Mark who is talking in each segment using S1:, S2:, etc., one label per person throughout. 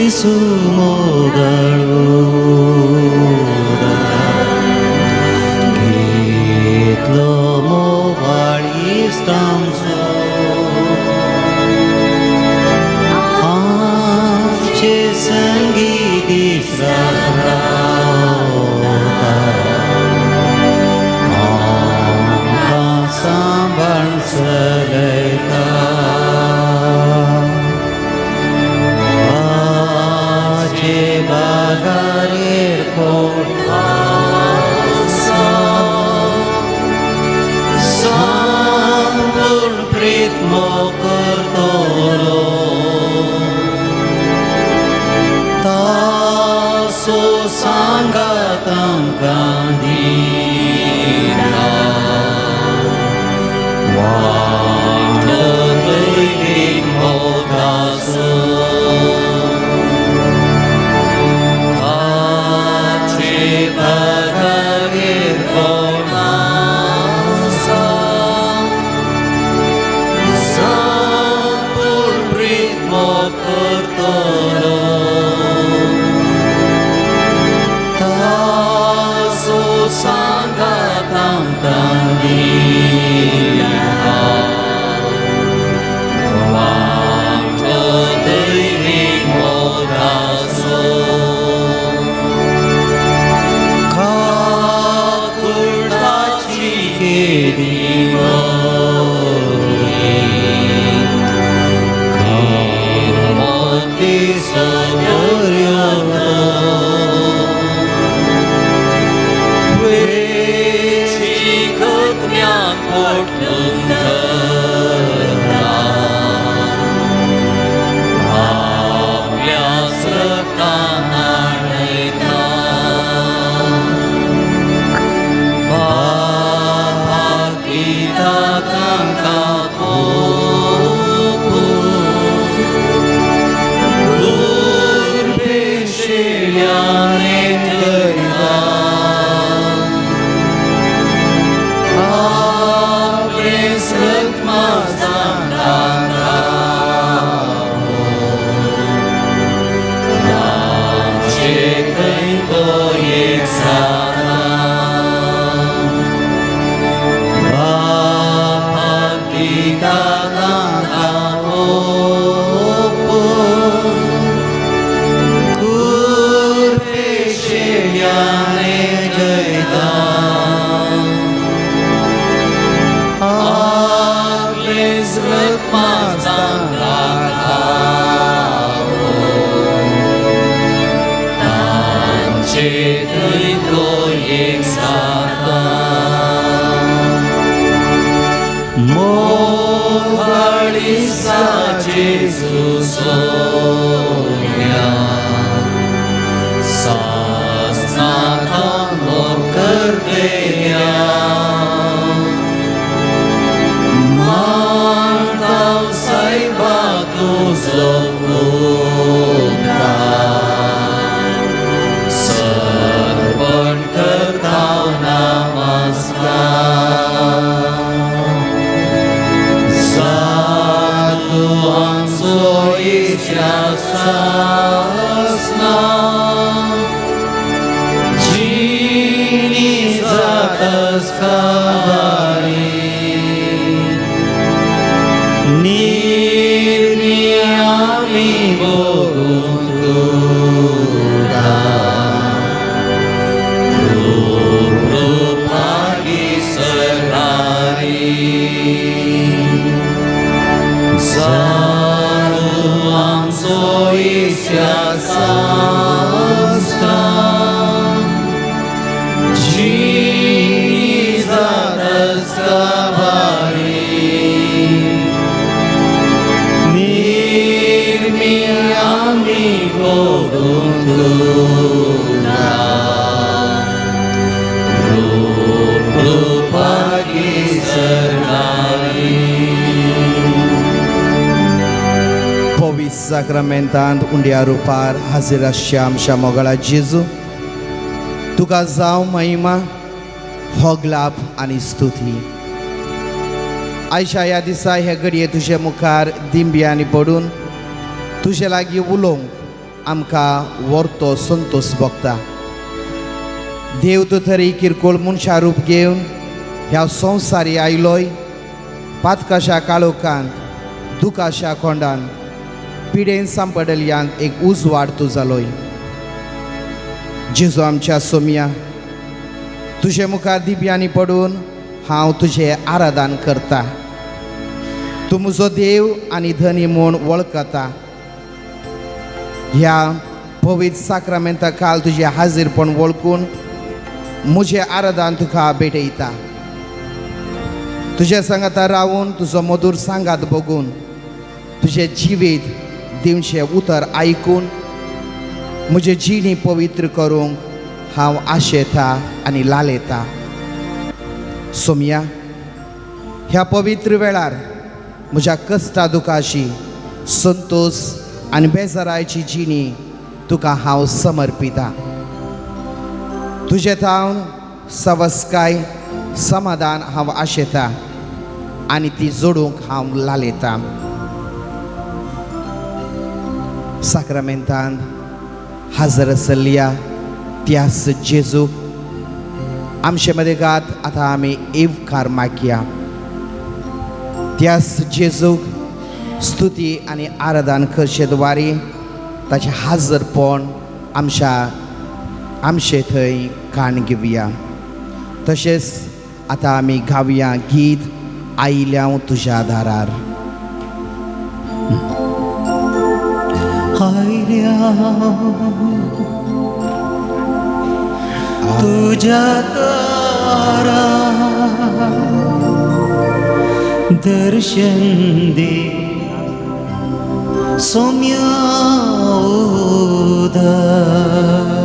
S1: जेजू मोगाळ घेतलो मोगाळ इस्तांचो आमचे संगी दीस रावता आमकां सांबाळ चलयता ताचे बागारेर कोण आसा संपूर्ण प्रीत मोग करतलो ताचो सांगात आमकां दिता वांटो दैवीक मोगाचो ताचे बागारेर कोण आसा संपूर्ण प्रीत मोग करतलो ताचो सांगात आमकां दिता वांटो दैवीक मोगाचो काकुळटाची केदी व्हडली किरमतीचो दर्यो तो वेंचीक आत्म्याक पोटून धरता आपल्या रगतान न्हाणयता बापाक दिता तांकां पोकून कुरबेशिल्यान करता आपलें रगत मांस तांकां तांचे थंय तो एक जाता बापाक दिता तांकां पोकून कुरबेशिल्यान जयता आपलें रगत मांस तांकां तांचे थंय तो एक जाता मोगाळ इस्ता जेजू सोम्या सासणाक मोग करतल्या मानतांव सायबा तुजो उपकार सर्पण करतांव नमस्कार जातूं आमचो इस्त्या सासणा जिणी जातस काबारी निर्मी आमी भोगूं तुका कृपागी सरकारी जातूं आमचो इस्त्या सासणा जिणी जातस काबारी निर्मी आमी भोगूं तुका कृपागी सरकारी
S2: पवित्र साक्रामेंतांत उंड्या रुपार हाजीर आसच्या आमच्या मोगाळा जेजू, तुका जावं महिमा, होगलाप आनी स्तुती. आयच्या ह्या दिसा हे घडये तुजे मुखार दिंब्यांनी पडून तुजे लागीं उलोवंक आमकां व्हरतो संतोश भोगता. देव तूं तरी किरकोळ मनशा रूप घेवन ह्या संवसारी आयलोय, पातकाशा काळोखांत, दुखाच्या कोंडांत पिडेन सांपडल्यांक एक उजवाड तूं जालोय. जेजू आमच्या सोमया, तुजे मुखार दिव्यांनी पडून हांव तुजें आराधन करता. तूं म्हजो देव आनी धनी म्हूण वळखता. ह्या पवित्र साक्रामेंता काल तुजें हाजीरपण वळखून म्हजें आराधन तुका भेटयता. तुज्या सांगाता रावून तुजो मधूर सांगात बघून तुजें जिवीत दिवचें उतर आयकून म्हजें जिणी पवित्र करूंक हांव आशेता आनी लालेता. सोमया, ह्या पवित्र वेळार म्हज्या कश्टा दुखाशी संतोश आनी बेजारायची जिणी तुका हांव समर्पिता. तुजें थावन सवस्काय समाधान हांव आशेता आनी ती जोडूंक हांव लालेता. साक्रामेंतान हाजर आसल्या त्यास जेजूक आमचे मदेगात आतां आमी एवकार मागया. त्यास जेजूक स्तुती आनी आराधन करचे द्वारे ताचें हाजरपण आमच्या आमचे थंय काण घेवया. तशेंच आतां आमी गावया गीत आयल्या तुज्या दारार.
S1: आयल्या तुज्या दारा दर्शन दे सोम्या उदार.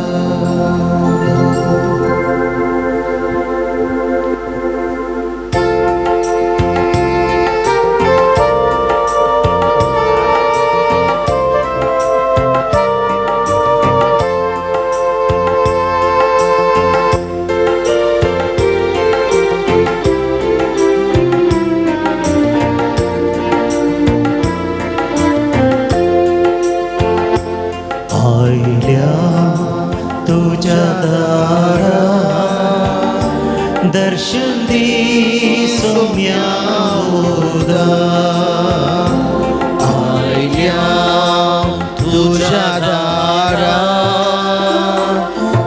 S1: आयल्या तुज्या दारा दर्शन दी सोम्या उदार.
S3: आयल्या तुज्या दारा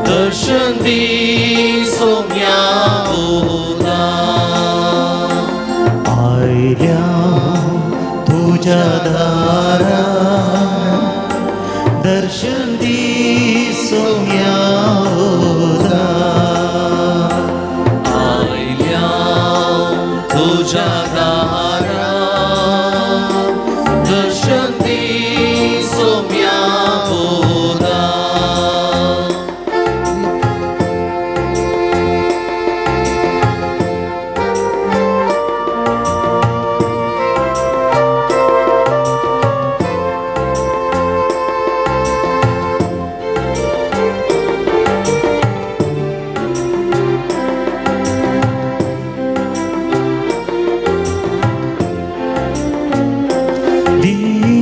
S3: दर्शन दी सोम्या उदार.
S1: आयल्या तुज्या दारा दर्शन दी सोम्या उदार.
S3: आयल्या तुज्या दारा दर्शन दी सोम्या उदार.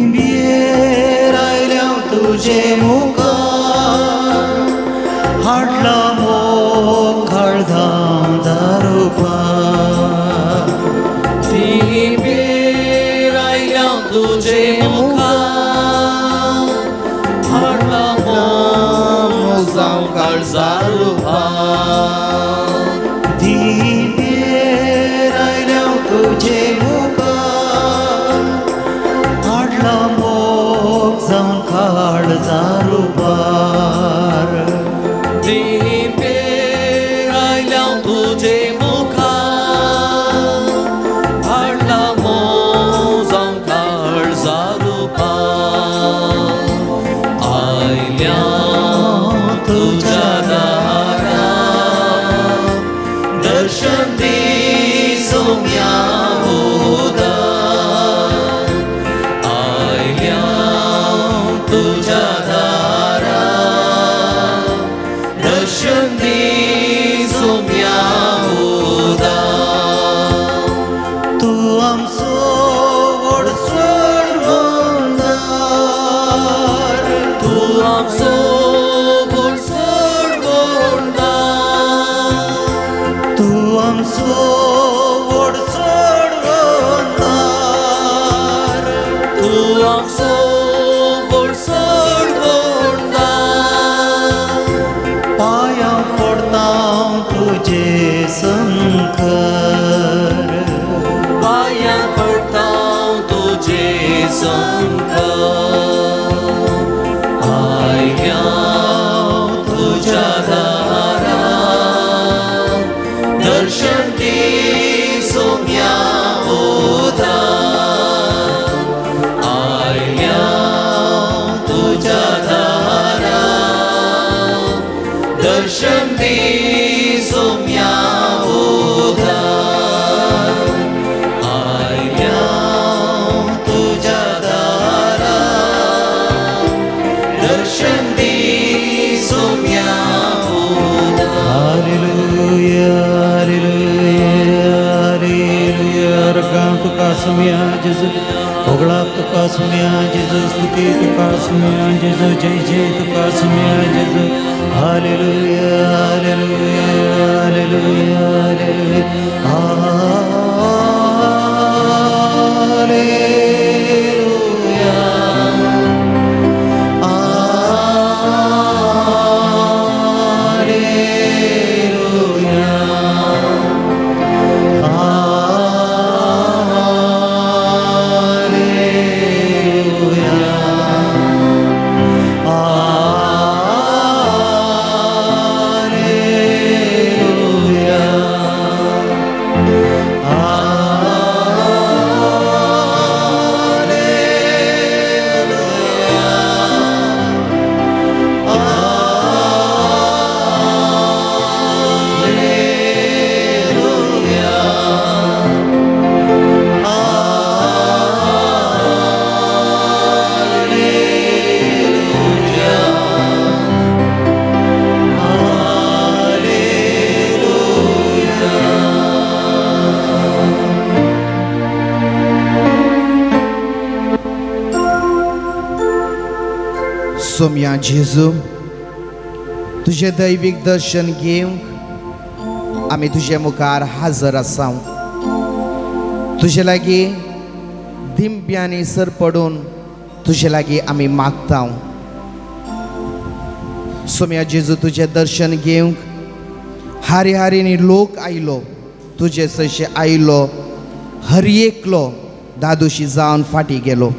S1: दिंबयेर आयल्या तुजे मुखार हाडला मोग काळजां दारुपार.
S3: दिंबयेर आयल्या तुजे मुखार हाडला मोग जावं काळजा रुपार.
S1: दिंबयेर आयल्या तुजे मुखार हाडला मोग जावन काळजा रुपार.
S3: दिंबयेर आयल्या तुजे मुखार हाडला मोग जावं काळजा रुपार. आयल्या तुज्या दारा दर्शन दी सोम्या उदार. आयल्या तुज्या दारा दर्शन दी सोम्या उदार.
S1: तूं आमचो व्हड स्वर्गंदार.
S3: तूं
S1: आमचो व्हड सोडवणार,
S3: तूं आमचो व्हड सोडवणार.
S1: पांयां पडटा तुजे संकर,
S3: पांयां पडटा तुजे संकर. आयल्या तुज्या दारा, दर्शन दी सोम्या उदार. आयल्या तुज्या दारा, दर्शन दी सोम्या उदार. आयल्या तुज्या दारा, दर्शन दी सोम्या उदार.
S1: Hallelujah, hallelujah, hallelujah. अर्गां तुका सोम्या जेजू, होगळाप तुका सोम्या जेजू, स्तुती तुका सोम्या जेजू, जय जय तुका सोम्या Jezu. Hallelujah, hallelujah, hallelujah, hallelujah, hallelujah, hallelujah, hallelujah, hallelujah,
S2: सोम्या जेजू, तुजें दैवीक दर्शन घेवंक आमी तुजे मुखार हाजर आसा. तुजे लागीं दिंब्यांनी सर पडून तुजे लागीं आमी मागता. सोम्या जेजू, तुजें दर्शन घेवंक हारी हारीनी लोक आयलो. तुजे सशे आयलो हर एकलो दादोशी जावन फाटीं गेलो.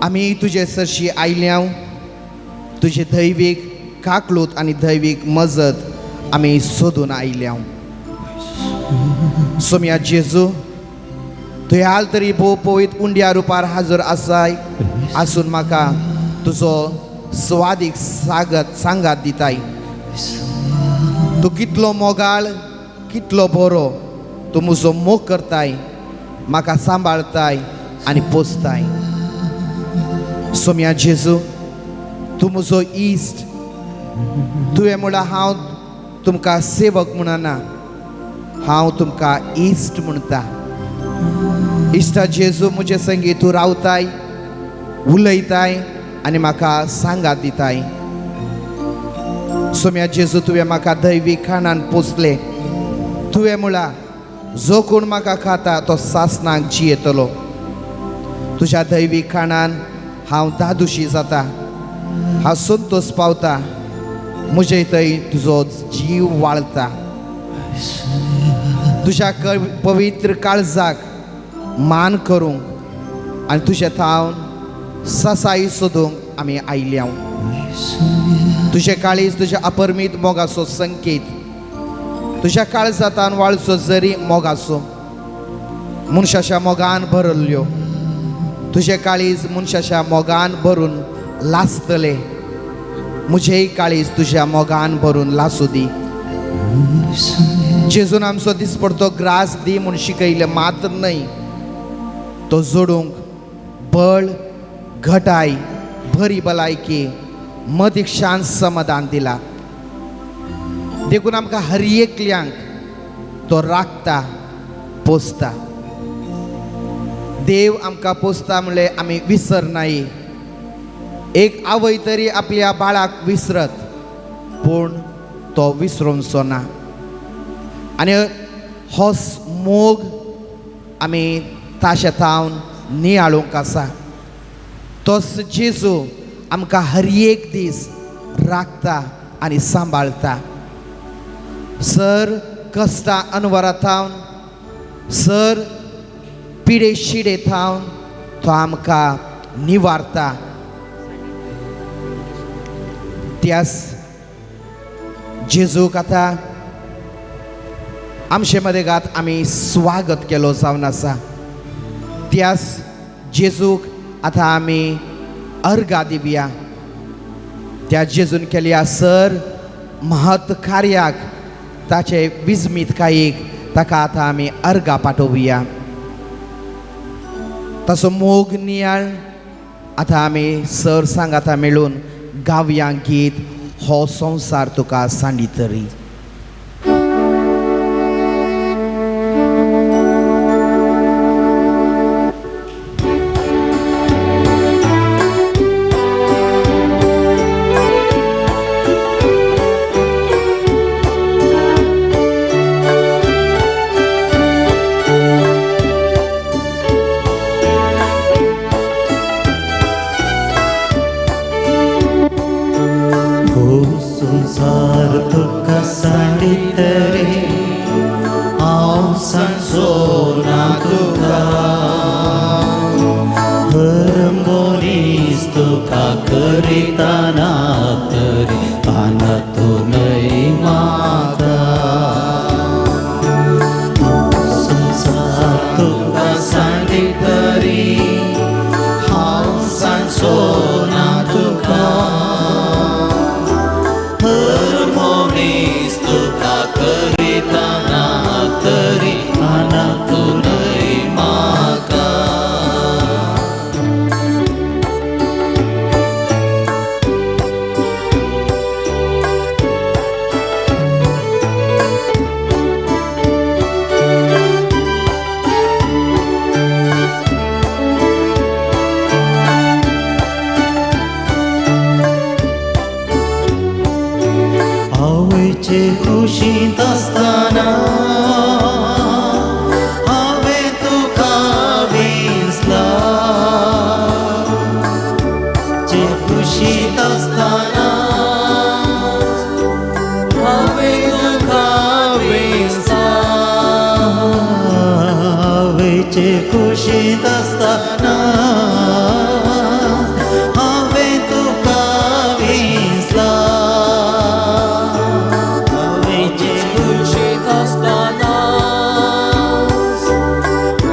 S2: आमी तुजे सरशी आयल्या, तुजे दैवीक काकलूत आनी दैवीक मजत आमी सोदून आयल्या. सोम्या जेजू, तुवें हाल तरी भोव पवित्र उंड्या रुपार हाजर आसाय आसून म्हाका तुजो स्वादीक सागत सांगात दिताय. तूं कितलो मोगाळ, कितलो बरो, तूं म्हजो मोग करताय, म्हाका सांबाळताय आनी पोसताय. सोम्या जेजू, तूं म्हजो इश्ट. तुवें म्हळ्यार हांव तुमकां सेवक म्हणना, हांव तुमकां इश्ट म्हणटा. इश्टा जेजू, म्हजे संगी तूं रावताय, उलयताय आनी म्हाका सांगात दिताय. सोम्या जेजू, तुवें म्हाका दैवीक खाणान पोसलें. तुवें म्हळां जो कोण म्हाका खाता तो सासनाक जियेतलो. तुज्या दैवीक खाणान हांव दादुशी जाता, हांव संतोश पावता, म्हजे थंय तुजो जीव वाळता. तुज्या पवित्र काळजाक मान करूंक आनी तुजे थावन ससाई सोदूंक आमी आयल्या. तुजें काळीज तुज्या अपरमीत मोगाचो संकेत. तुज्या काळजातान वाळचो जरी मोगाचो मनशाच्या मोगान भरल्ल्यो. तुजें काळीज मनशाच्या मोगान भरून लासतलें. म्हजेंय काळीज तुज्या मोगान भरून लासूं दी. जेजून आमचो दिसपडतो ग्रास दी म्हूण शिकयलें मात्र न्हय, तो जोडूंक बळ, घटाय, बरी भलायकी, मदीक शांत समाधान दिला. देखून आमकां हर एकल्यांक तो राखता, पोसता. देव आमकां पोसता म्हणलें आमी विसरनाय. एक आवय तरी आपल्या बाळाक विसरत, पूण तो विसरूंचो ना. आनी हो मोग आमी ताशे थावन नियाळूंक आसा. तोच जेजू आमकां हर एक दीस राखता आनी सांबाळता. सर कस्ता अनवरा थावन, सर पिडे शिडे थावन तो आमकां निवारता. त्यास जेजूक आतां आमचे मदेगात आमी स्वागत केलो जावन आसा. त्यास जेजूक आतां आमी अर्गा दिवया. त्या जेजून केल्या सर महत्व कार्याक ताचे विजमीतकायेक ताका आतां आमी अर्गा पाठोवया. ताचो मोग नियाळ आतां आमी सर सांगाता मेळून गावया गीत हो संवसार तुका सांडी तरी.
S1: संसार तुका सांडितरे हांव सांजो ना तुका, हर मनीस तुका करिता ना तरी आना तूं न्हय म्हाका. संसार तुका सांडितरी हांव सांजो ना तुका, हर मनीस तुका करिता ना तरी आना तूं न्हय म्हाका. आवयचे कुशींत आसतना हांवें तुका विंचला, चे कुशींत आसतना हांवें तुका विंचला, आवयचे कुशींत आसतना हांवें तुका विंचला, आवयचे
S3: कुशींत आसतना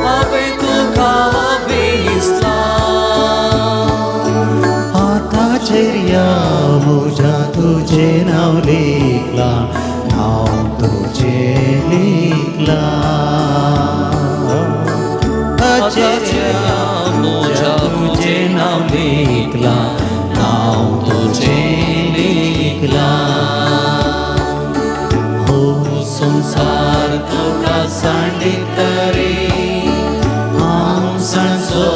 S3: हांवें तुका विंचला.
S1: आताचेर या म्हज्या तुजें नांव लिखलां, नांव तुजें लिखलां.
S3: आताचेर या म्हज्या तुजें नांव लिखलां, नांव तुजें लिखलां.
S1: हो
S3: संसार तुका सांडितरी
S1: हांव सांजो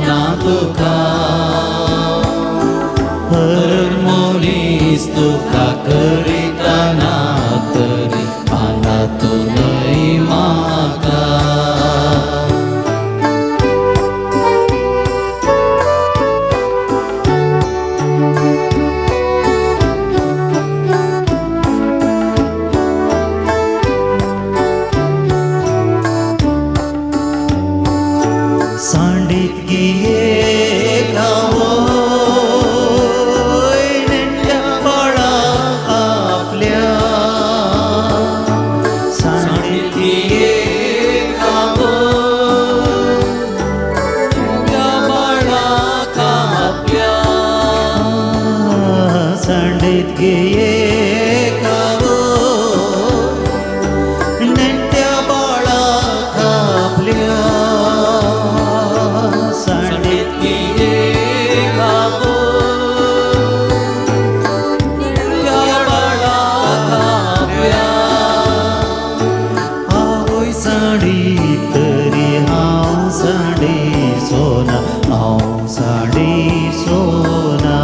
S1: ना तुका,
S3: हर मनीस तुका करिता ना तरी आना तूं न्हय म्हाका.
S1: सांडीत गिये गांवय नेण्ट्या बाळा आपल्या, सांडीत गिये
S3: गांवय नेण्ट्या बाळाक आपल्या,
S1: सांडीत गिये गांवय नेण्ट्या बाळाक आपल्या, सांडीत
S3: गिये गांवय नेण्ट्या बाळाक आपल्या.
S1: आवय साडी तरी हांव साडी सोना, हांव साडी सोना.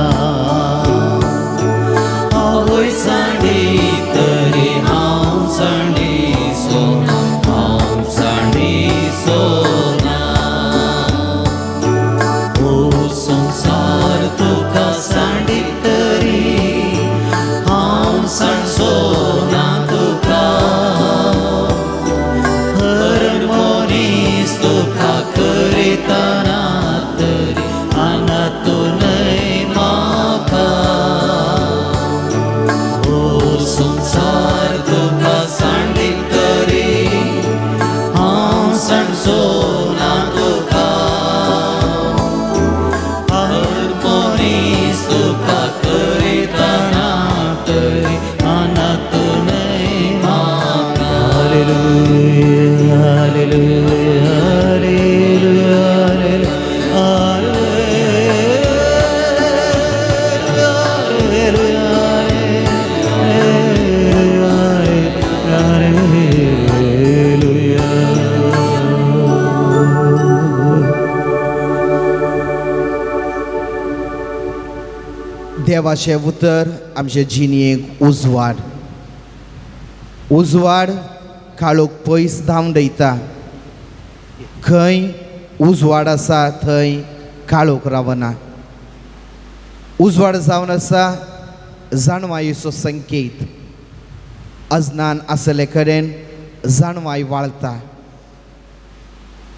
S2: देवाचें उतर आमचे जिणेक उजवाड, उजवाड काळोख पयस धांवडयता. खंय उजवाड आसा थंय काळोख रावना. उजवाड जावन आसा जाणवायेचो संकेत. अज्ञान आसले कडेन जाणवाय वाळता.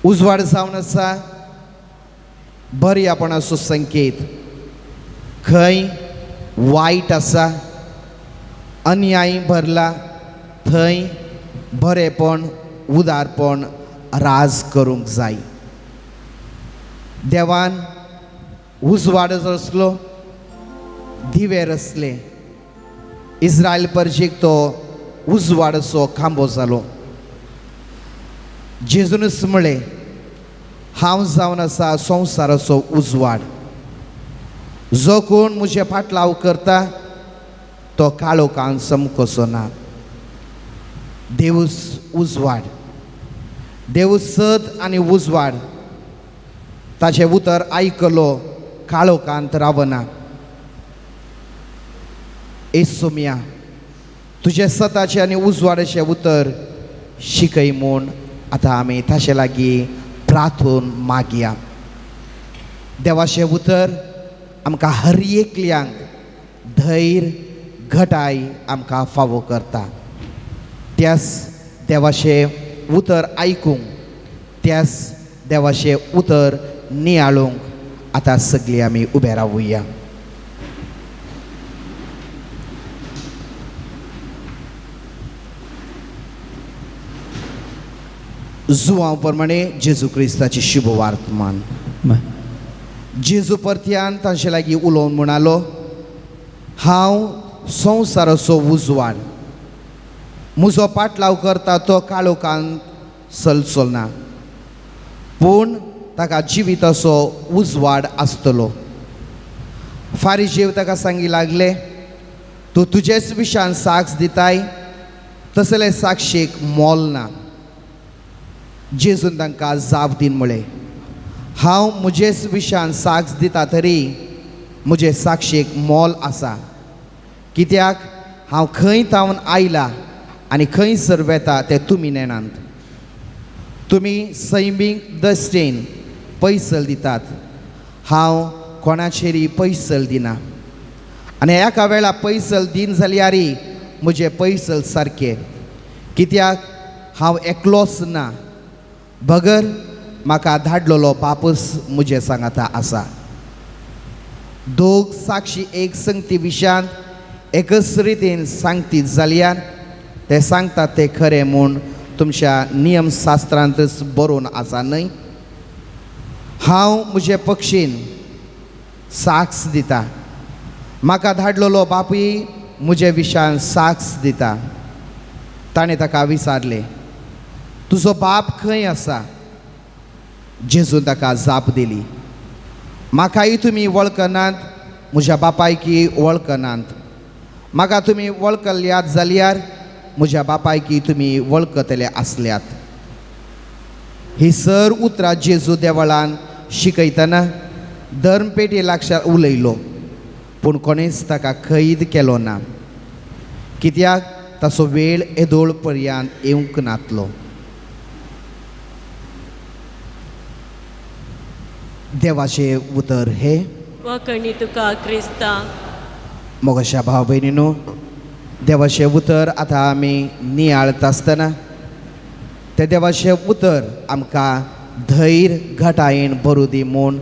S2: उजवाड जावन आसा बऱ्यापणाचो संकेत. खंय वायट आसा, अन्याय भरला, थंय बरेपण उदारपण राज करूंक जाय. देवान उजवाड रचलो, दिवे रचले. इस्रायल परजेक तो उजवाडाचो खांबो जालो. जेजूनच म्हळें, हांव जावन आसा संवसाराचो उजवाड. जो कोण म्हजे फाटलाव करता तो काळोखान चमकोचो ना. देवूच उजवाड, देव सत आनी उजवाड. ताचें उतर आयकलो काळोखांत रावना. येसुम्या, तुजें सताचें आनी उजवाडाचें उतर शिकय म्हूण आतां आमी ताचे लागीं प्रार्थून मागया. देवाचें उतर आमकां हर एकल्यांक धैर्य घटाय आमकां फावो करता. त्याच देवाचें उतर आयकूंक, त्याच देवाचें उतर नियाळूंक आतां सगळीं आमी उबे रावुया. जुवांव प्रमाणे जेजू क्रिस्ताची शुभ वर्तमान. जेजू परत्यान तांचे लागीं उलोवन म्हणालो, हांव संवसाराचो उजवाड. म्हजो पाटलाव करता तो काळोखान चलचो ना, पूण ताका जिविताचो उजवाड आसतलो. फारिजेव ताका सांगी लागले, तूं तुजेच विशान साक्ष दिताय, तसले साक्षीक मोल ना. जेजून तांकां जाप दीन म्हळें, हांव म्हजेच विशान साक्ष दिता तरी म्हजे साक्षीक मोल आसा, कित्याक हांव खंय तावन आयला आनी खंयसर वेता तें तुमी नेणात. तुमी सैमीक दश्टेन पैसल दितात, हांव कोणाचेरी पैसल दिना. आनी एका वेळा पैसल दिन जाल्यार म्हजें पैसल सारकें, कित्याक हांव एकलोच ना, बगर म्हाका धाडलेलो बापूस म्हजें सांगाता आसा. दोग साक्षी एक संगती विशयांत एकच रितीन सांगतीत जाल्यार ते सांगतात ते खरें म्हूण तुमच्या नियमशास्त्रांतच बरोवन आसा न्हय. हांव म्हजे पक्षीन साक्ष दिता, म्हाका धाडलेलो बापूय म्हजे विशयान साक्ष दिता. ताणें ताका विचारलें, तुजो बाप खंय आसा? जेजून ताका जाप दिली, म्हाकाय तुमी वळखनात, म्हज्या बापायकी वळखनात. म्हाका तुमी वळखल्यात जाल्यार म्हज्या बापायकी तुमी वळखतले आसल्यात. ही सर उतरां जेजू देवळान शिकयतना धर्मपेटी लागसार उलयलो, पूण कोणेच ताका कैद केलो ना, कित्याक ताचो वेळ येदोळ पर्यंत येवंक नातलो. देवाचें उतर हे
S4: वखणी तुका क्रिस्ता.
S2: मोगाच्या भाव भयणीनो, देवाचें उतर आतां आमी नियाळत आसतना तें देवाचें उतर आमकां धैर्य घटायेन भरूं दी म्हूण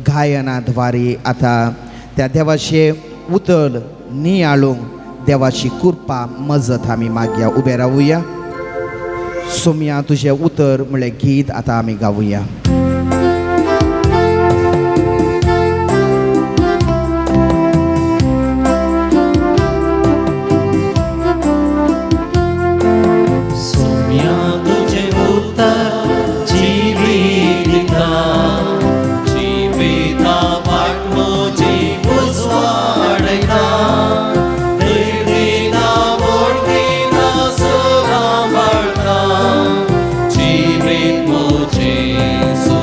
S2: गायनाद्वारे आतां त्या देवाचें उतर नियाळूंक देवाची कृपा मजत आमी मागया. उबे रावुया. सोम्या तुजें उतर म्हणलें गीत आतां आमी गावुया.
S1: सोम्या तुझे उतर जिवीत दिता, जिविता वाट म्हजी उजवाडयता, धैर्य दिता, बोळ दिता, सदां वाडटा, जिवीत म्हजें.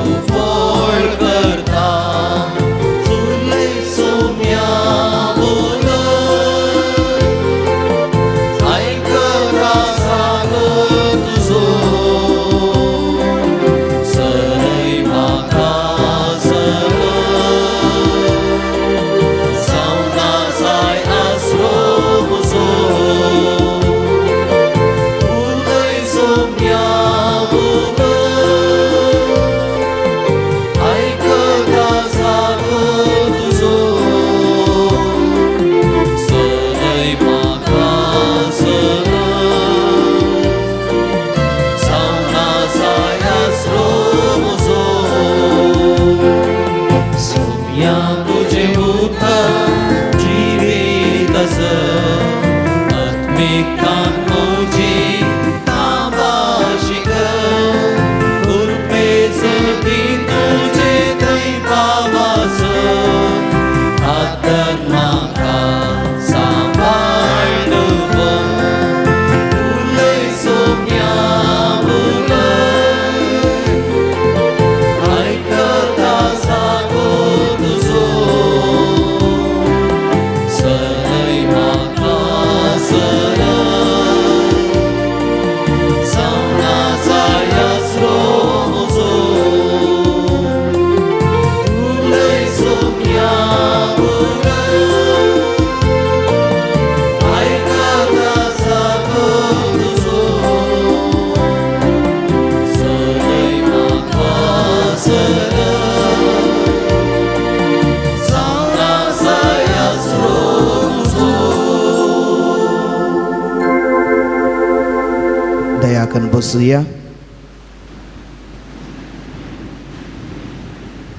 S2: बसुया.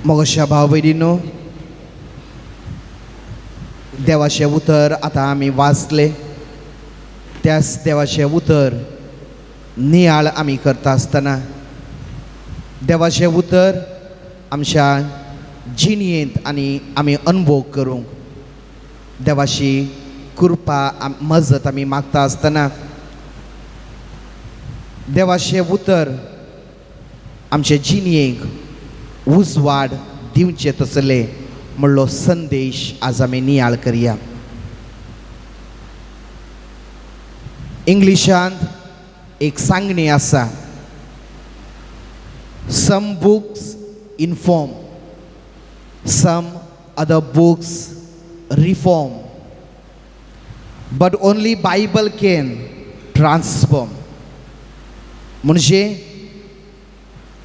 S2: मोगशा भाव भयणीनो, देवाचें उतर आतां आमी वाचलें. त्याच देवाचें उतर नियाळ आमी करता आसतना देवाचें उतर आमच्या जिणयेंत आनी आमी अनुभव करूंक देवाची कृपा मजत आमी मागता आसतना देवाचें उतर आमचे जिणयेक उजवाड दिवचें तसलें म्हणलो संदेश आज आमी नियाळ करया. इंग्लिशांत एक सांगणी आसा, some books inform, some other books reform, but only Bible can transform. म्हणजे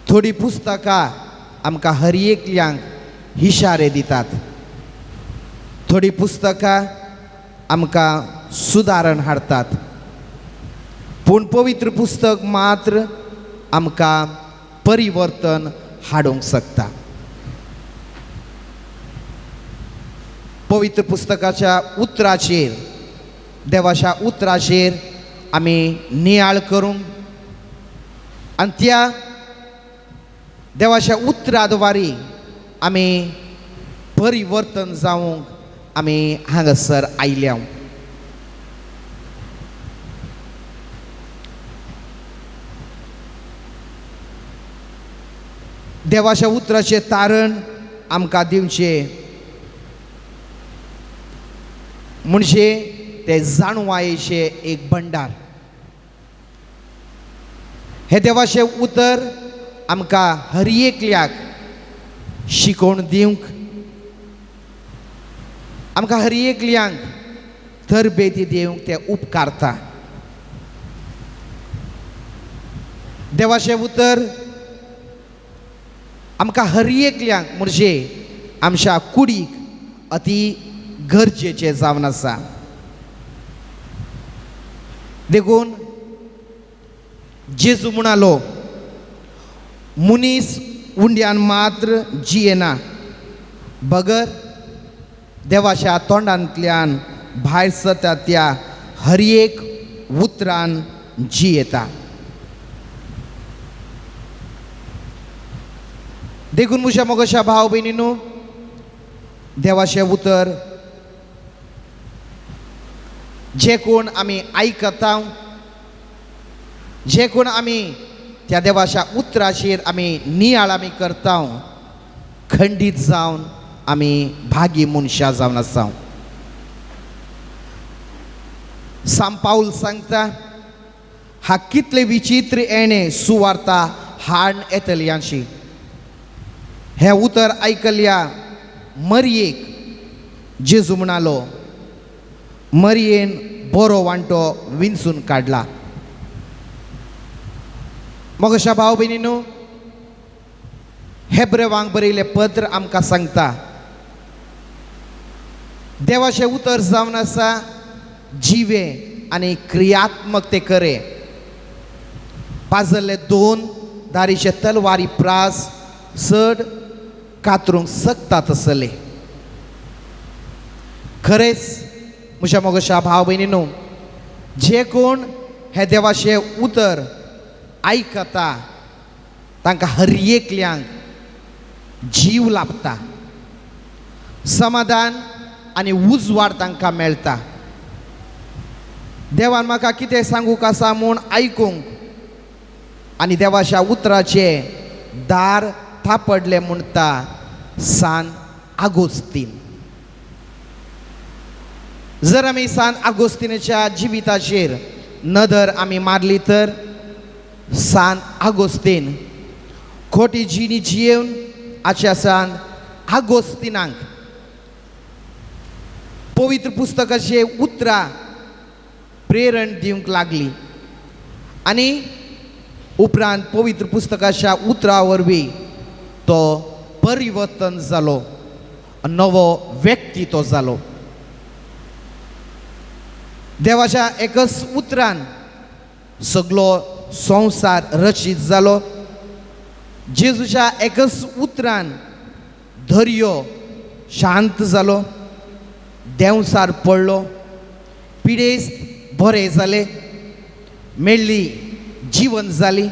S2: थोडी पुस्तकां आमकां हर एकल्यांक इशारे दितात, थोडी पुस्तकां आमकां सुदारण हाडटात, पूण पवित्र पुस्तक मात्र आमकां परिवर्तन हाडूंक शकता. पवित्र पुस्तकाच्या उतराचेर, देवाच्या उतराचेर आमी नियाळ करूंक आनी त्या देवाच्या उतरा द्वारी आमी परिवर्तन जावंक आमी हांगासर आयल्या. देवाच्या उतराचें तारण आमकां दिवचें म्हणजे ते जाणवायेचें एक भंडार. हे देवाचें उतर आमकां हर एकल्याक शिकोवन दिवंक, आमकां हर एकल्यांक तरबेती दिवंक तें उपकारता. देवाचें उतर आमकां हर एकल्यांक म्हणजे आमच्या कुडीक अती गरजेचें जावन आसा. देखून जेजू म्हणालो, मनीस उंड्यान मात्र जियेना, बगर देवाच्या तोंडांतल्यान भायर सरता त्या हर एक उतरान जियेता. देखून म्हज्या मोगशा भाव भयणीनू, देवाचें उतर जे कोण आमी आयकता, जे कोण आमी त्या देवाच्या उतराचेर आमी नियाळ आमी करता, खंडीत जावन आमी भागी मनशां जावन आसा. सांत पावल सांगता, हा कितले विचित्र येणे सुवार्ता हाड येतल्यांची. हें उतर आयकल्या मरयेक जेजू म्हणालो, मरयेन बरो वांटो विंचून काडला. मोगशा भाव भयणीनू, हेब्रेवांक बरयलें पत्र आमकां सांगता, देवाचें उतर जावन आसा जिवें आनी क्रियात्मक ते करे. पाजल्ले दोन दारीचे तलवारी प्रास चड कातरूंक शकता तसले. खरेंच म्हज्या मोगशा भाव भयणीनू, जे कोण हे देवाचें उतर आयकता तांकां हर एकल्यांक जीव लाभता, समाधान आनी उजवाड तांकां मेळटा. देवान म्हाका कितें सांगूंक आसा म्हूण आयकूंक आनी देवाच्या उतराचें दार थापडलें म्हणटा सांत आगोस्तीन. जर आमी सांत आगोस्तीनाच्या जिविताचेर नदर आमी मारली तर सांत आगोस्तीन खोटी जिणी जियेवन आच्या सांत आगोस्तीनाक पवित्र पुस्तकाचे उतरां प्रेरण दिवंक लागली आनी उपरांत पवित्र पुस्तकाच्या उतरां वरवीं तो परिवर्तन जालो, नवो व्यक्ती तो जालो. देवाच्या एकच उतरान सगलो संवसार रचीत जालो. जेजूच्या एकच उतरान दर्यो शांत जालो, देंवसार पडलो, पिडेस्त बरे जाले, मेळ्ळी जिवन जाली.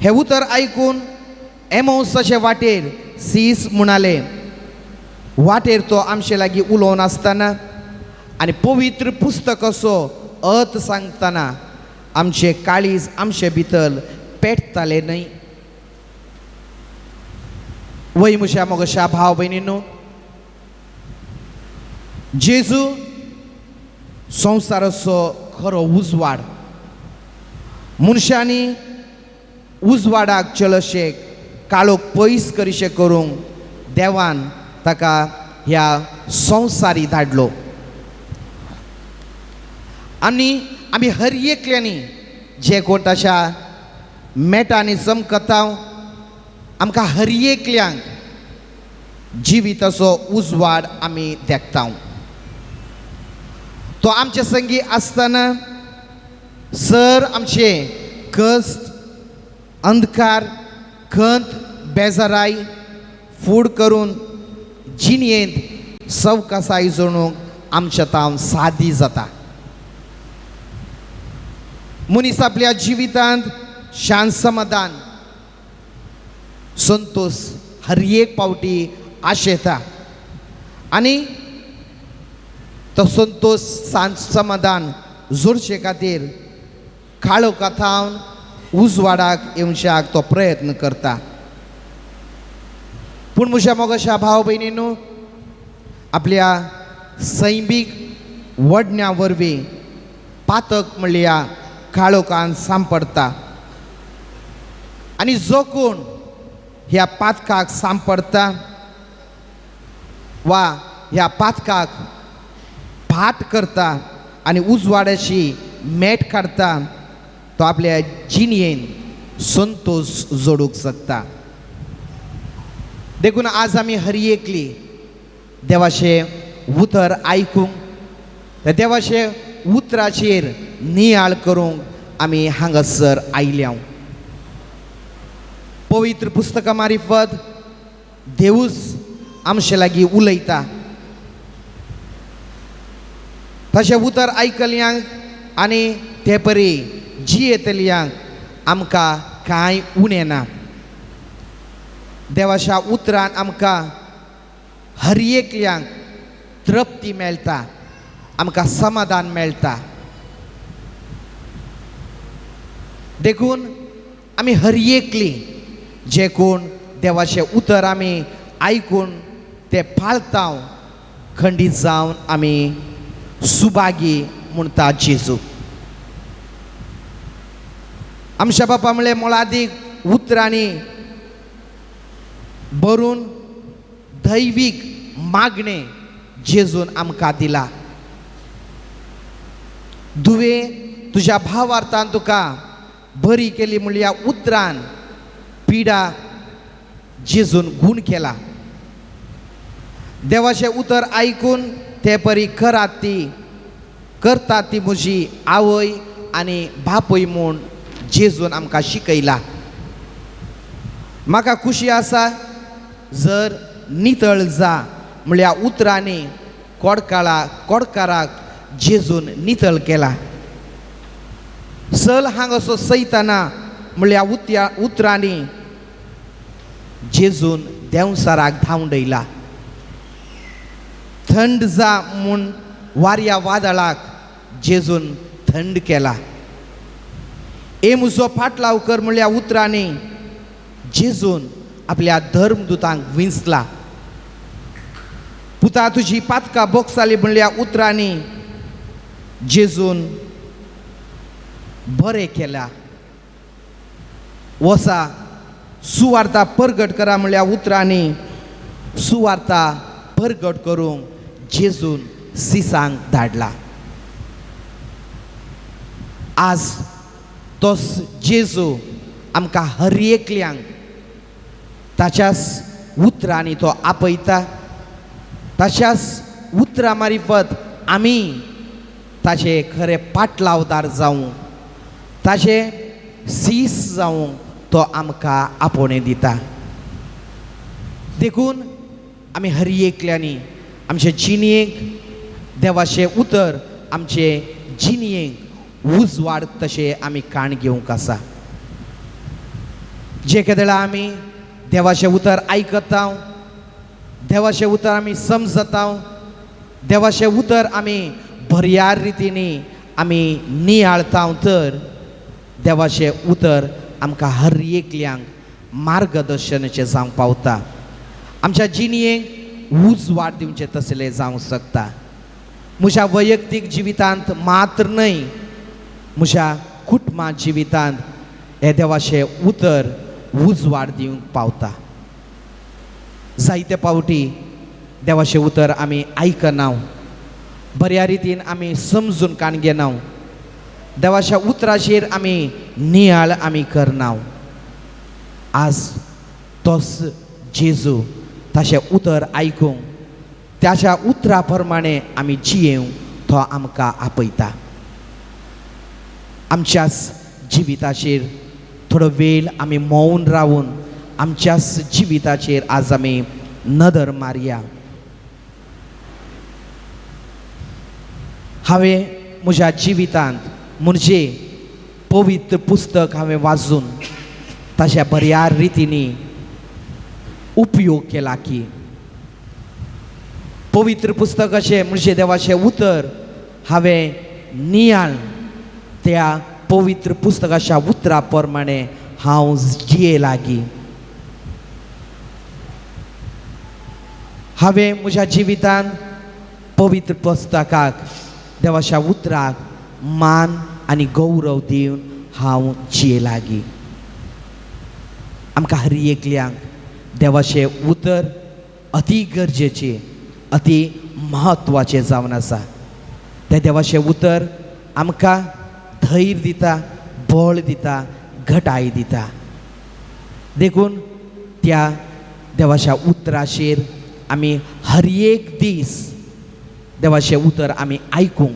S2: हें उतर आयकून एमौसाचे वाटेर सीस म्हणाले. वाटेर तो आमचे लागीं उलोवन आसतना आनी पवित्र पुस्तक असो अर्थ सांगतना आमचे काळीज आमचे भितर पेटताले न्हय. वय म्हज्या मोगशा भाव भयणीनो, जेजू संवसाराचो खरो उजवाड. मनशांनी उजवाडाक चलशेक काळोख पयस करिशें करूंक देवान ताका ह्या संवसारी धाडलो. आनी आमी हर एकल्यांनी जे कोण ताच्या मेटांनी चमकता, आमकां हर एकल्यांक जिविताचो उजवाड आमी देखता. तो आमचे संगी आसतना सर आमचे कश्ट, अंधकार, खंत, बेजाराय फूड करून जिणेंत सवकासाय जणूंक आमच्या तावन सादी जाता. मनीस आपल्या जिवितांत शांत, समाधान, संतोश हर एक पावटी आशेता आनी तो संतोश, शांत, समाधान जोडचे खातीर काळोखा थावन उजवाडाक येवच्याक तो प्रयत्न करता. पूण म्हज्या मोगाच्या भाव भयणीनू, आपल्या सैमीक वडण्या वरवीं पातक म्हणल्या काळोखान सांपडटा आनी जो कोण ह्या पातकाक सांपडटा वा ह्या पातकाक फाट करता आनी उजवाडाची मेट काडटा, तो आपल्या जिणयेन संतोश जोडूंक शकता. देखून आज आमी हर एकली देवाचें उतर आयकूंक, त्या देवाचे उतराचेर नियाळ करूंक आमी हांगासर आयल्या. पवित्र पुस्तकां मारिफत देवूच आमचे लागीं उलयता. तशें उतर आयकल्यांक आनी ते परी जियेतल्यांक आमकां कांय उणें ना. देवाच्या उतरान आमकां हर एकल्यांक तृप्ती मेळटा, आमकां समाधान मेळटा. देखून आमी हर एकली जे कोण देवाचें उतर आमी आयकून ते पाळता, खंडीत जावन आमी सुभागी म्हणटा जेजू. आमच्या बापा म्हणलें मोलादीक उतरांनी भरून दैवीक मागणें जेजून आमकां दिला. दुवे तुज्या भावार्थान तुका बरी केली म्हणल्या उतरान पिडा जेजून गूण केला. देवाचें उतर आयकून ते परी करात ती करतात ती म्हजी आवय आनी बापूय म्हूण जेजून आमकां शिकयला. म्हाका खुशी आसा जर नितळ जा म्हणल्या उतरांनी कोडकाळा कोडकाराक जेजून नितळ केला. सल हांगासो सयतना म्हणल्या उतरांनी जेजून देंवसाराक धांवडयला. थंड जा म्हूण वाऱ्या वादळाक जेजून थंड केला. ए म्हजो फाटलाव कर म्हणल्या उतरांनी जेजून आपल्या धर्मदुतांक विंचला. पुता तुजी पातकां बोगसाली म्हणल्या उतरांनी जेजून बरें केला. वसा सुवार्ता परगट करा म्हणल्या उतरांनी सुवार्ता परगट करूंक जेजून सिसांक धाडला. आज तोच जेजू आमकां हर एकल्यांक ताच्याच उतरांनी तो आपयता. ताच्याच उतरां मारिफत आमी ताचे खरे पाटलावदार जावं. ताजें सीस जावंक तो आमकां आपोवणें दिता. देखून आमी हर एकल्यांनी आमचे जिणेक देवाचें उतर आमचे जिणेक उजवाड तशें आमी काण घेवंक आसा. जे केदळा आमी देवाचें उतर आयकता, देवाचें उतर आमी समजता, देवाचें उतर आमी बऱ्या रितीनी आमी नियाळता तर देवाचें उतर आमकां हर एकल्यांक मार्गदर्शनाचें जावंक पावता, आमच्या जिणेक उजवाड दिवचें तसलें जावंक शकता. म्हज्या वैयक्तीक जिवितांत मात्र न्हय, म्हज्या कुटुंबा जिवितांत हें देवाचें उतर उजवाड दिवंक पावता. जायते पावटी देवाचें उतर आमी आयकना, बऱ्या रितीन आमी समजून काण घेना, देवाच्या उतराचेर आमी नियाळ आमी करना. आज तोच जेजू ताचें उतर आयकूंक ताच्या उतरा प्रमाणे आमी जियेवंक तो आमकां आपयता. आमच्याच जिविताचेर थोडो वेळ आमी मौन रावून आमच्याच जिविताचेर आज आमी नदर मारया. हांवें म्हज्या जिवितांत म्हणजे पवित्र पुस्तक हांवें वाचून ताच्या बऱ्या रितींनी उपयोग केला की पवित्र पुस्तकाचें म्हणजे देवाचें उतर हांवें नियाळ त्या पवित्र पुस्तकाच्या उतरा प्रमाणे हांव जिये लागीं. हांवें म्हज्या जिवितांत पवित्र पुस्तकाक देवाच्या उतराक मान आनी गौरव दिवन हांव जिये लागीं. आमकां हर एकल्यांक देवाचें उतर अती गरजेचें, अती म्हत्वाचें जावन आसा. तें देवाचें उतर आमकां धैर्य दिता, बळ दिता, घटाय दिता. देखून त्या देवाच्या उतराचेर आमी हर एक दीस देवाचें उतर आमी आयकूंक,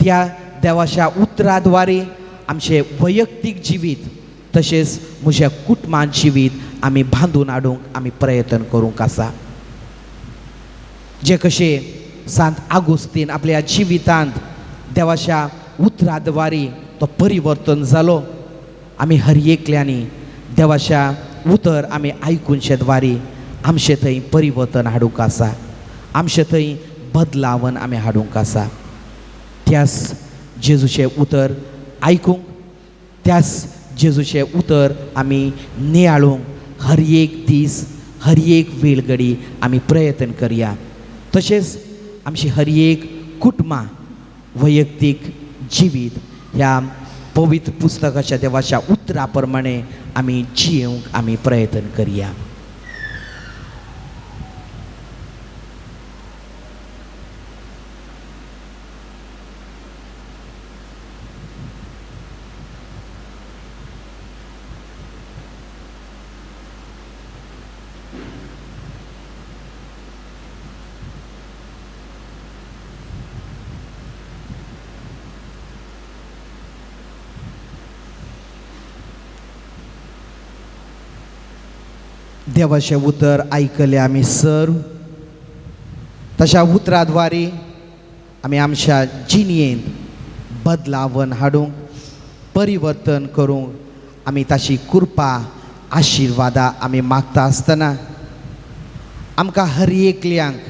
S2: त्या देवाच्या उतरा द्वारे आमचें वैयक्तीक जिवीत तशेंच म्हज्या कुटुंबान जिवीत आमी बांदून हाडूंक आमी प्रयत्न करूंक आसा. जे कशें सांत आगुस्तीन आपल्या जिवितांत देवाच्या उतरा द्वारे तो परिवर्तन जालो, आमी हर एकल्यांनी देवाच्या उतर आमी आयकुनचे द्वारे आमचे थंय परिवर्तन हाडूंक आसा, आमचे थंय बदलावन आमी हाडूंक आसा. त्याच जेजूचें उतर आयकूंक, त्याच जेजूचें उतर आमी नियाळूंक हर एक दीस हर एक वेळगडी आमी प्रयत्न करया. तशेंच आमची हर एक कुटुंबां वैयक्तीक जिवीत ह्या पवित्र पुस्तकाच्या देवाच्या उतरा प्रमाणे आमी जियेवंक आमी प्रयत्न करया. देवाचें उतर आयकलें आमी सर्व, तशा उतराद्वारे आमी आमच्या जिणेंत बदलावन हाडूंक, परिवर्तन करूंक आमी ताची कृपा आशिर्वादा आमी मागता आसतना आमकां हर एकल्यांक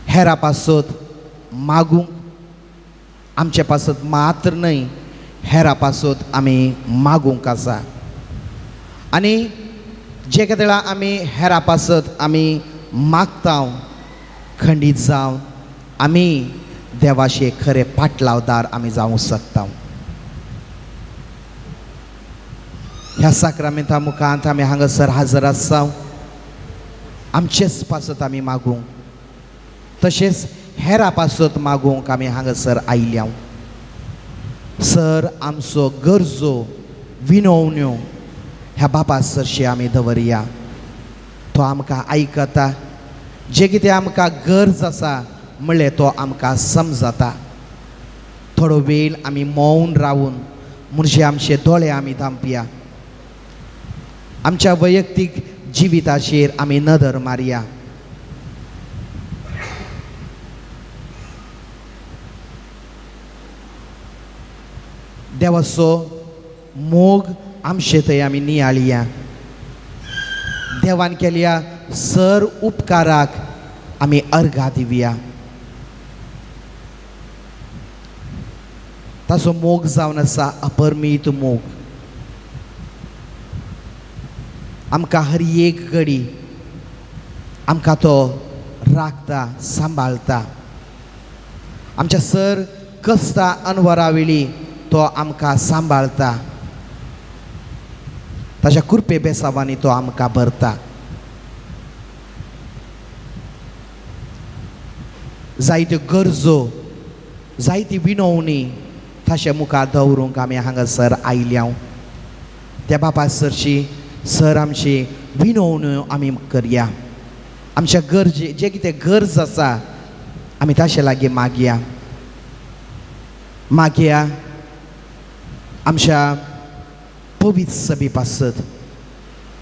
S2: हेरा पासत मागूंक, आमचे पासत मात्र न्हय हेरा पासत आमी मागूंक आसा. आनी जे केदळा आमी हेरा पासत आमी मागता खंडीत जावन आमी देवाचे खरे पाटलावदार आमी जावंक शकता. ह्या साक्रामेंता मुखांत आमी हांगासर हाजर आसा, आमचेच पासत आमी मागूंक तशेंच हेरा पासत मागूंक आमी हांगासर आयल्या. सर आमचो गरजो विनवण्यो ह्या बापा सरशी आमी दवरया. तो आमकां आयकता, जे कितें आमकां गरज आसा म्हणलें तो आमकां समजता. थोडो वेळ आमी मौन रावून म्हणजे आमचे दोळे आमी धांपया, आमच्या वैयक्तीक जिविताचेर आमी नदर मारया. देवाचो मोग आमचे थंय आमी नियाळया. देवान केल्या सर उपकाराक आमी अर्घा दिवया. ताचो मोग जावन आसा अपरमीत मोग. आमकां हर एक घडी आमकां तो राखता, सांबाळता. आमच्या सर कसता अनवरा वेळी तो आमकां सांबाळता. ताच्या कृपे बेसावांनी तो आमकां भरता. जायत्यो गरजो, जायती विनवणी ताचे मुखार दवरूंक आमी हांगासर आयल्या. त्या बापा सरची सर आमची विनवण्यो आमी करया. आमच्या गरजे जे कितें गरज आसा आमी ताचे लागीं मागया. मागया आमच्या पवित्र सभे पासत,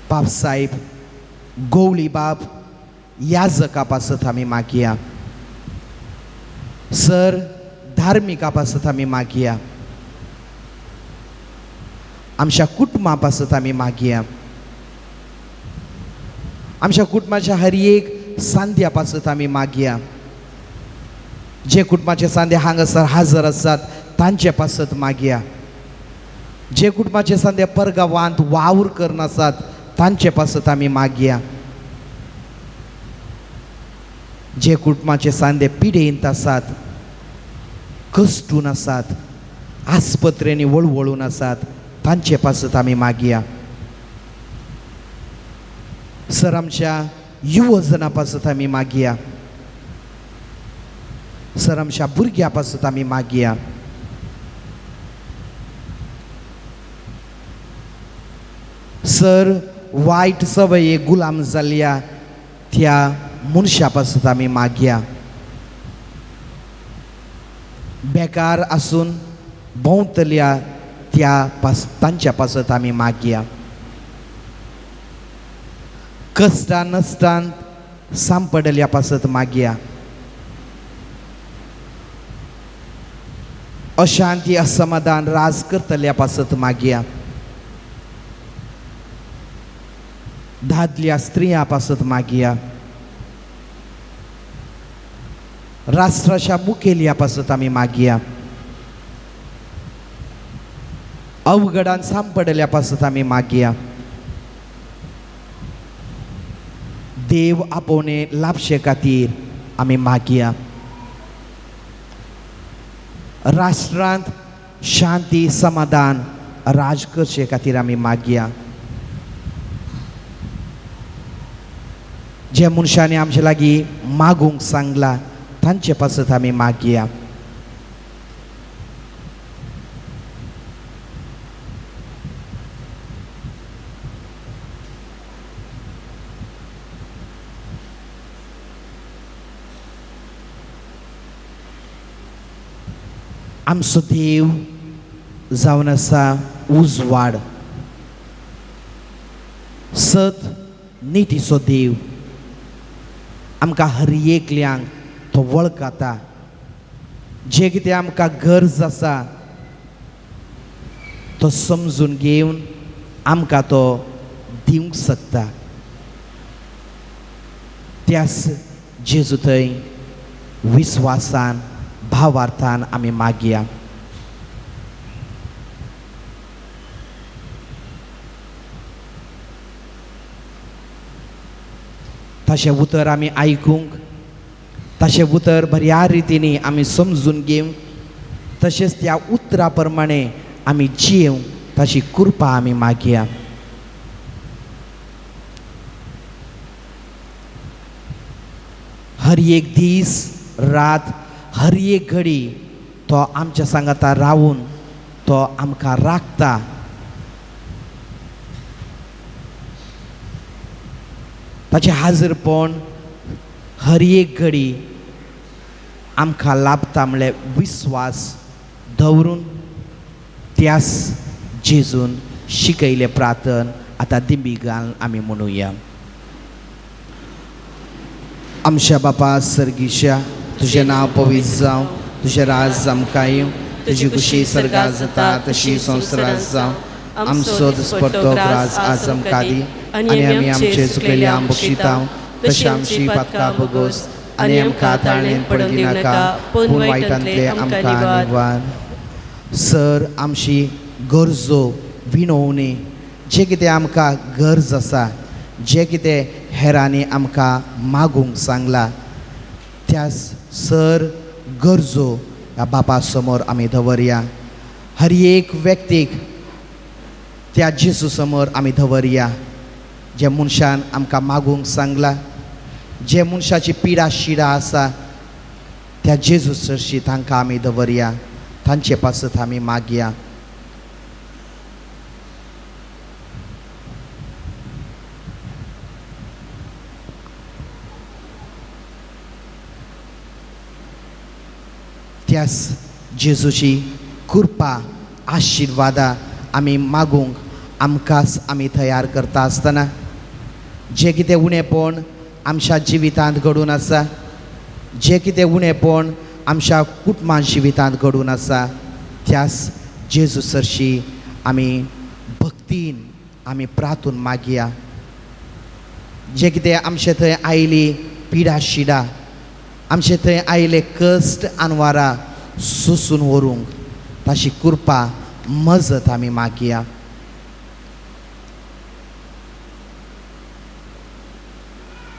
S2: बाप साहेब, गोवळी बाप, याजका पासत आमी मागया. सर धार्मिका पासत आमी मागया. आमच्या कुटुंबा पासत आमी मागया. आमच्या कुटुंबाच्या हर एक सांद्या पासत आमी मागया. जे कुटुंबाचे सांदे हांगासर हाजर आसात तांचे पासत मागया. जे कुटुंबाचे सांदे परगांवांत वावर करून आसात तांचे पासत आमी मागया. जे कुटुंबाचे सांदे पिडेंत आसात, कश्टून आसात, आस्पत्रेंनी वळवळून आसात तांचे पासत आमी मागया. सर आमच्या युवजना पासत आमी मागया. सर आमच्या भुरग्यां पासत आमी मागया. सर वायट सवये गुलाम जाल्ल्या त्या मनशा पासत आमी मागया. बेकार आसून भोंवतल्या त्या पास तांच्या पासत आमी मागया. कश्टां नश्टांत सांपडल्या पासत मागया. अशांती असमाधान राज करतल्या पासत मागया. दादल्या स्त्रियां पासत मागया. राष्ट्राच्या मुखेलया पासत आमी मागया. अवघडान सांपडल्या पासत आमी मागया. देव आपोवणे लाभशे खातीर आमी मागया. राष्ट्रांत शांती समाधान राज करचे खातीर आमी मागया. जे मनशांनी आमचे लागीं मागूंक सांगला तांचे पासत आमी मागया. आमचो देव जावन आसा उजवाड, सत नितीचो देव. आमकां हर एकल्यांक तो वळखता. जे कितें आमकां गरज आसा तो समजून घेवन आमकां तो दिवंक शकता. त्यास जेजू थंय विस्वासान भावार्थान आमी मागया. ताचें उतर आमी आयकूंक, ताचें उतर बऱ्या रितीनी आमी समजून घेवंक, तशेंच त्या उतरा प्रमाणे आमी जियेवंक ताची कृपा आमी मागया. हर एक दीस रात हर एक घडी तो आमच्या सांगाता रावून तो आमकां राखता. ताचें हाजरपण हर एक घडी आमकां लाभता म्हणल्यार विस्वास दवरून त्यास जेजून शिकयलें प्रार्थन आतां दिंबी घालून आमी म्हणुया. आमच्या बापा सर्गीच्या, तुजें नांव पवित्र जावं, तुजें राज आमकां येवं, तुजी खुशी सर्गात जाता तशी संवसारांत जावं. आमचो दिसपट्टो ग्रास आज आमकां दी आनी आमी आमचे चुकलेले आम बक्षिता तशी आमची पातकां भोगोस आनी आमकां ताळणेंत पडून दिनाका, पूण वायटांतले आमकां निवार. सर आमची गरजो विणोवणी जें कितें आमकां गरज आसा, जें कितें हेरांनी आमकां मागूंक सांगलां त्या सर गरजो ह्या बापा समोर आमी दवरया. हर एक व्यक्तीक त्या जेजू समोर आमी दवरया. जे मनशान आमकां मागूंक सांगलां, जे मनशाची पिडा शिडा आसा त्या जेजू सरशी तांकां आमी दवरया, तांचे पासत आमी मागया. त्यास जेजूची कृपा आशिर्वादा आमी मागूंक आमकांच आमी तयार करता आसतना जें कितें उणेपण आमच्या जिवितांत घडून आसा, जें कितें उणेपण आमच्या कुटुंबा जिवितांत घडून आसा त्यास जेजू सरशी आमी भक्तीन आमी प्रार्थून मागया. जें कितें आमचे थंय आयली पिडा शिडा, आमचे थंय आयले कश्ट आनवारा सोसून व्हरूंक ताची कृपा मजत आमी मागया.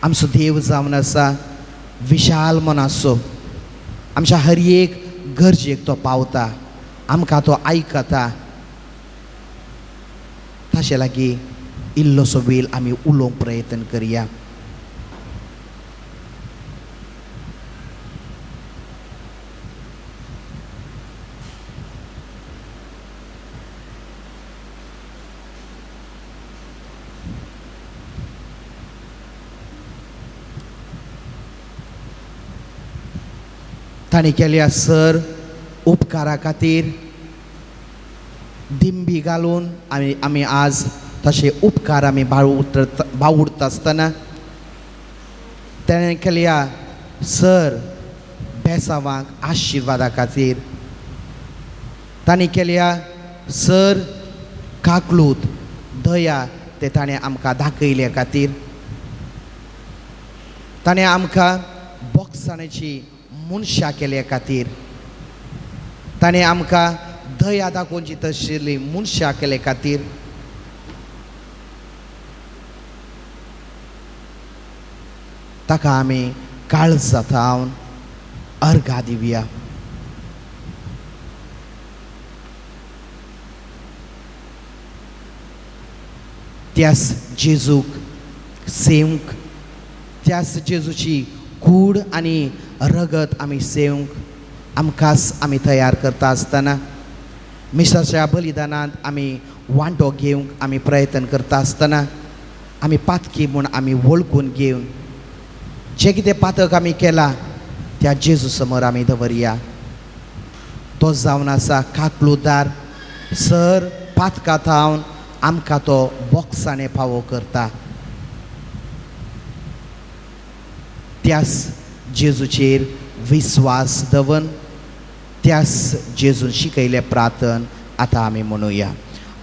S2: आमचो देव जावन आसा विशाल मनाचो, आमच्या हर एक गरजेक तो पावता, आमकां तो आयकता. ताचे लागीं इल्लोसो वेळ आमी उलोवंक प्रयत्न करया. तांणी केल्या सर उपकारा खातीर दिंबी घालून आमी आमी आज तशे उपकार आमी बावुडता आसतना ताणें केल्या सर बेसावांक आशिर्वादा खातीर, तांणी केल्या सर काकलूत दया ते ताणें आमकां दाखयल्या खातीर, ताणें आमकां बोगसाणेची मनशां केल्या खातीर, ताणें आमकां दया दाखोवची तशिल्ली मनशां केले खातीर, ताका आमी काळजां थावन अर्घा दिवया. त्यास जेजूक सेवंक, त्यास जेजूची कूड आनी रगत आमी सेवंक आमकांच आमी तयार करता आसतना मिसाच्या बलिदानांत आमी वांटो घेवंक आमी प्रयत्न करता आसतना आमी पातकी म्हूण आमी वळखून घेवन जें कितें पातक आमी केलां त्या जेजू समोर आमी दवरया. तो जावन आसा काकलुदार सर पातका थावन आमकां तो बोगसाणे फावो करता. त्यास जेजूचेर विस्वास दवन त्यास जेजून शिकयलें प्रार्थन आतां आमी म्हणुया.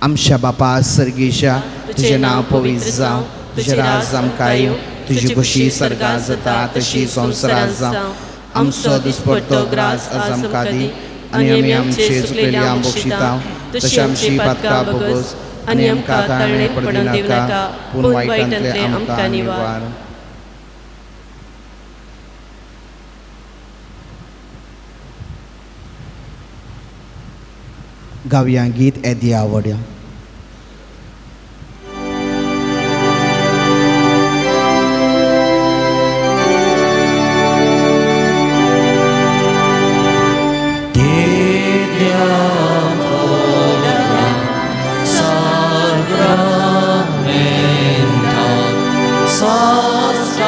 S2: आमच्या बापा सर्गेशा, तुजें नांव पवित्र जावं, तुजें राज आमकां येवं, तुजी खुशी सर्गात जाता तशी संवसारांत जावं. आमचो दिसपट्टो ग्रास आज आमकां दी आनी आमी आमचे चुकलेले आम बक्षिता तशी आमची पातकां भोगोस आनी आमकां ताळणें पडूं दिवनाका, पूण वायटांतले आमकां निवार. गावया गीत एदी आवड्या.
S1: Sacramenta,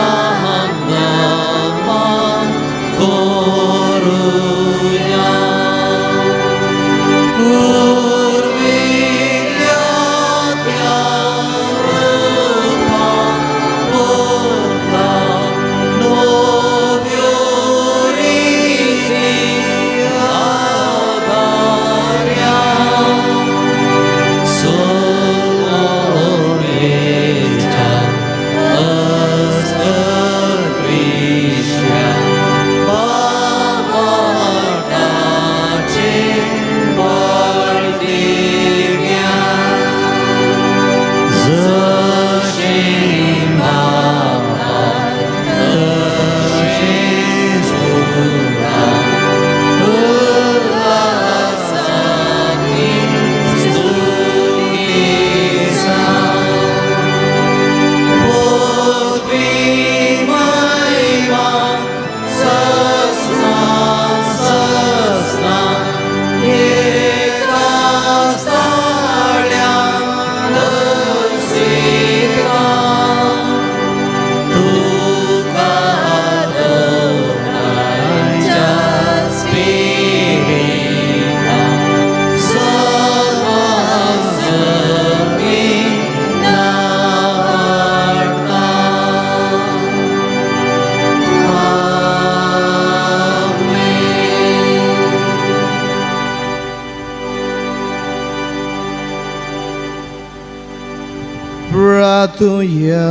S2: रातुया.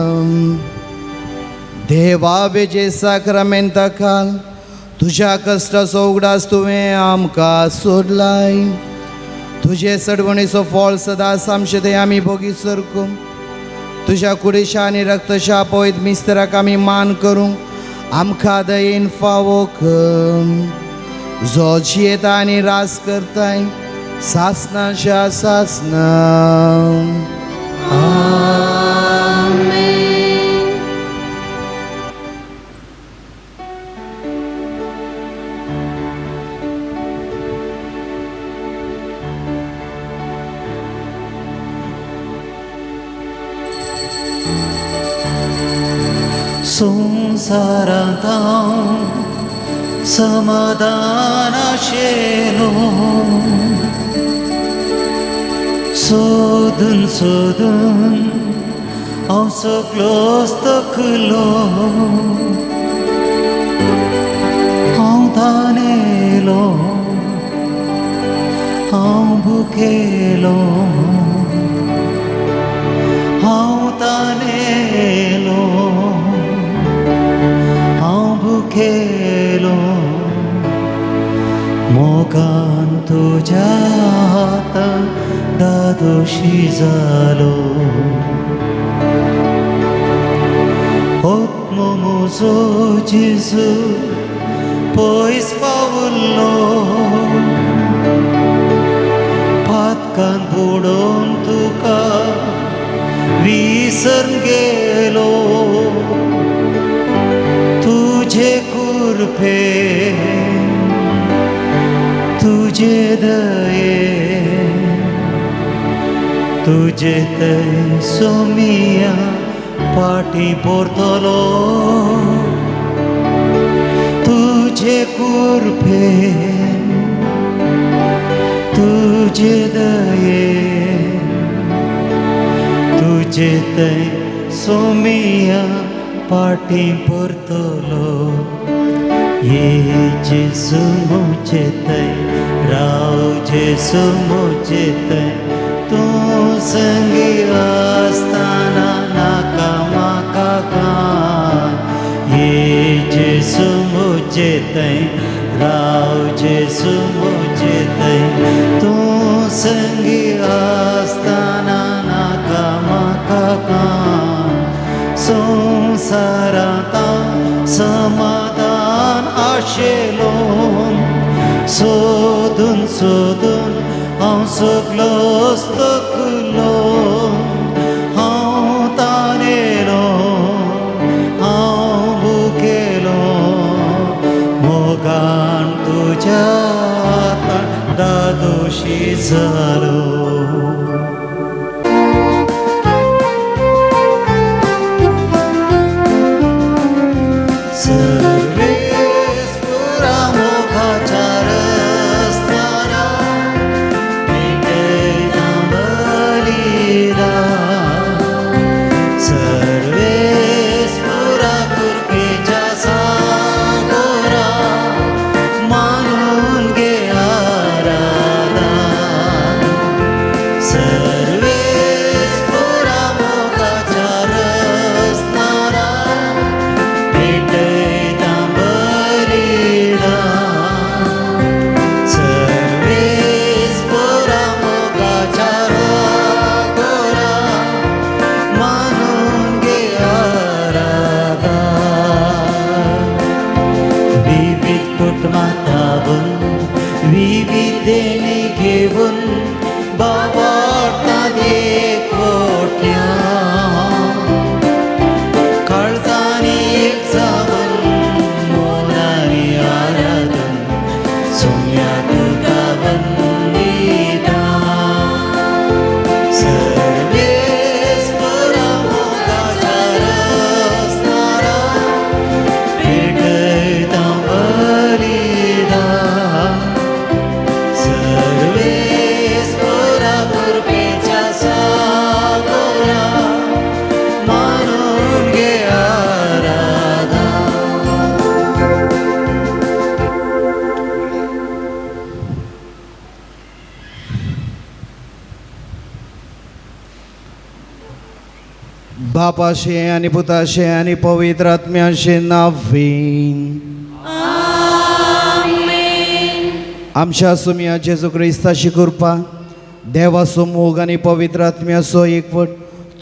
S2: देवा वेजे साक्रामेंता काल तुज्या कश्टाचो उगडास तुवें आमकां सोडलाय. तुजे सडवणीचो फळ सदांच आमचे ते आमी भोगी सरकूं. तुज्या कुडीच्या आनी रक्तच्या पवित्र मिस्तराक आमी मान करूंक आमकां दयेन फावो कर. जो जियेता आनी रास करताय सासनाच्या सासना.
S1: संवसारांत हांव समाधान आशिल्लो, सोदून सोदून हांव सगळोच थकलो. हांव तानेलो, हांव भुकेलो, हांव तानेलो, हांव भुकेलो. मोगान तुज्या हातान दादोशी जालो. आत्मो म्हजो जेजू पयस पावल्लो, पातकान बुडोवन तुका विसरून गेलो. तुझे कृपे तुझे दये तुझे थंय सोमिया पाटी परतलो. तुझे कृपे तुझे दये तुझे थंय सोमिया पाटी परतलो. ये जेजू म्हजे थंय राव, जेजू म्हजे थंय तूं संगी आसतना नाका म्हाका कांय. ये जेजू म्हजे थंय राव, जेजू म्हजे थंय तूं संगी आसतना नाका म्हाका कांय. संवसारांत समाधान आशिल्लो, सोदून सोदून हांव सगळोच थकलो. हांव तानेलो, हांव भुकेलो, मोगान तुज्या हातान दादोशी जालो. सर्वेस्पुरा मोगाच्या रस्त्यार पेटयता बलिदान. सर्वेस्पुरा कृपेच्या सागोरा मानून घे आराधन.
S2: बापाशे आनी पुताशे आनी पवित्र आत्म्याशे नावीन. आमच्या सुमया जेजू क्रिस्ताची कृपा, देवाचो मोग आनी पवित्र आत्म्याचो एकवट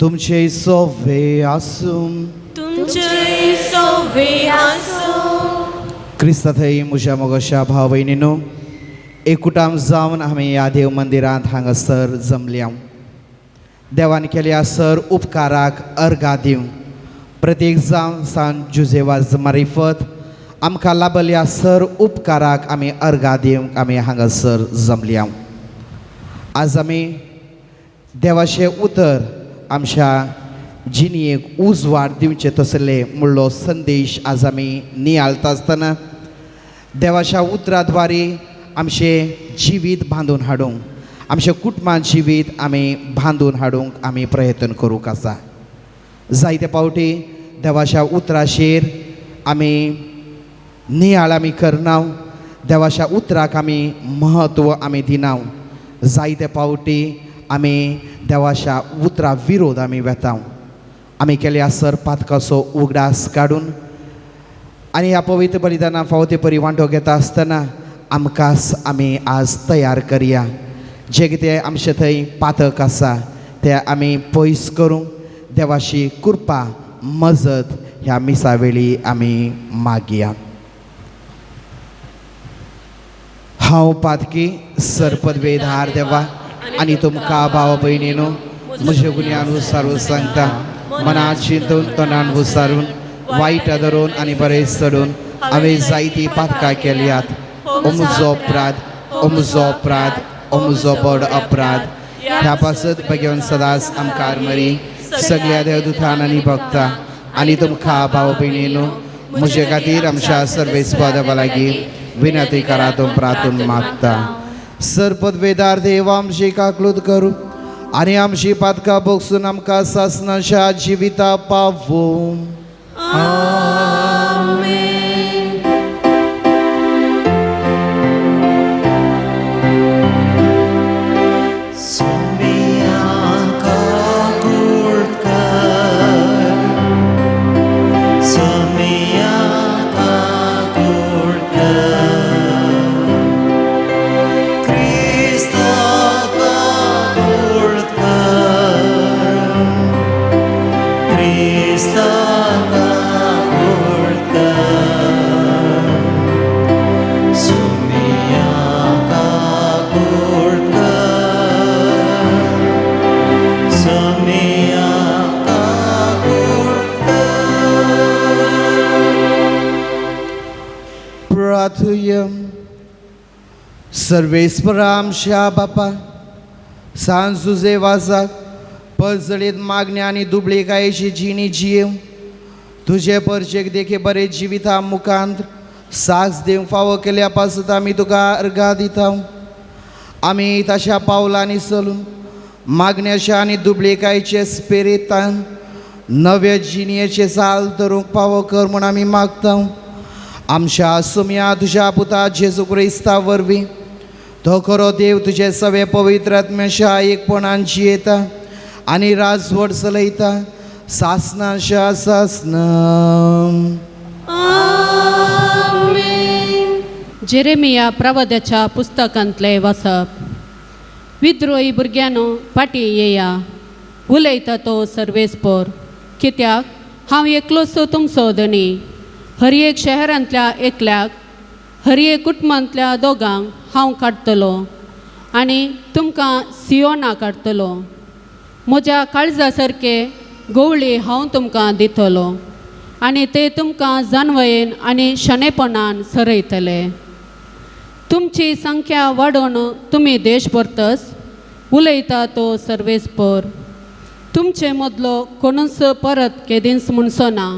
S2: तुमचे सोवे आसूं.
S4: तुमचे सोवे आसूं.
S2: क्रिस्ता थंय म्हज्या मोगाच्या भाव भयणीनो, एकूटाम जावन आमी ह्या देव मंदिरांत हांगासर जमल्या. देवान केल्या सर उपकाराक अर्घा दिवंक प्रत्येक जावन सान जुजेवाज मारिफत आमकां लाभल्या सर उपकाराक आमी अर्घा दिवंक आमी हांगासर जमल्या. आज आमी देवाचें उतर आमच्या जिणेक उजवाड दिवचें तसले म्हणलो संदेश आज आमी नियाळता आसतना देवाच्या उतराद्वारे आमचें जिवीत बांदून हाडूंक, आमच्या कुटुंबान जिवीत आमी बांदून हाडूंक आमी प्रयत्न करूंक आसा. जायते पावटी देवाच्या उतराचेर आमी नियाळ आमी करना, देवाच्या उतराक आमी म्हत्व आमी दिना. जायते पावटी आमी देवाच्या उतरा विरोध आमी वेता. आमी केल्या सर पातकाचो उगडास काडून आनी ह्या पवित्र बलिदाना फावते परी वांटो घेता आसतना आमकांच आमी आज तयार करया. जे कितें आमचे थंय पातक आसा तें आमी पयस करूंक देवाची कृपा मजत ह्या मिसा वेळी आमी मागया. हांव पातकी सरपदवेधार देवा आनी तुमकां भाव भयणीनो म्हज्या गुन्यान विसारून सांगता, मनात चिंतून तणान विसारून वायट धरून आनी बरें चडून हांवें जायतीं पातकां केल्यात. ओ म्हजो अपराध, ओ म्हजो अपराध, ओ म्हजो व्हड अपराध. ह्या पासत भगवान सदांच आमकां मरी सगळ्या देवदूतान आनी भक्ता आनी तुमकां भाव भयणीनो म्हजे खातीर आमच्या सर्वेस्पर देवा लागीं विनंती करात प्रातून मागता. सरपदवेदार देव आमची काकलूत करूं आनी आमची पातकां भोगसून आमकां सासनाच्या जिविता पावूं. सर्वेस्परा आमच्या बापा सान जुजे वाजाक परजळीत मागण्या आनी दुबळीकायेची जिणी जियेव तुजे परजेक देखे बरे जिविता मुखांत साक्ष दिवंक फावो केल्या पासत आमी तुका अर्घा दिता. आमी ताच्या पावलांनी चलून मागण्याच्या आनी दुबळीकायेचे स्पिरितान नवे जिणयेचे चाल धरूंक फावो कर म्हूण आमी मागता. आमच्या सुमया तुज्या पुता जेजू क्रिस्ता वरवीं तो खरो देव तुजे सवे पवित्र आत्म्याच्या एकपणान जियेता आनी राजवट चलयता सासनाच्या सासना.
S5: जेरेमिया प्रवाद्याच्या पुस्तकांतले वाचप. विद्रोही भुरग्यांनो फाटीं येया, उलयता तो सर्वेस्पर, कित्याक हांव एकलोच तुमचो धनी. हर एक शहरांतल्या एकल्याक, हर एक कुटुंबांतल्या दोगांक हांव काडटलो आनी तुमकां सियोना काडटलो. म्हज्या काळजा सारके गवळी हांव तुमकां दितलो आनी ते तुमकां जानवयेन आनी शणेपणान सरयतले. तुमची संख्या वाडोवन तुमी देश भरतस, उलयता तो सर्वेस्पर. तुमचे मदलो कोणूच परत केदींच म्हणचो ना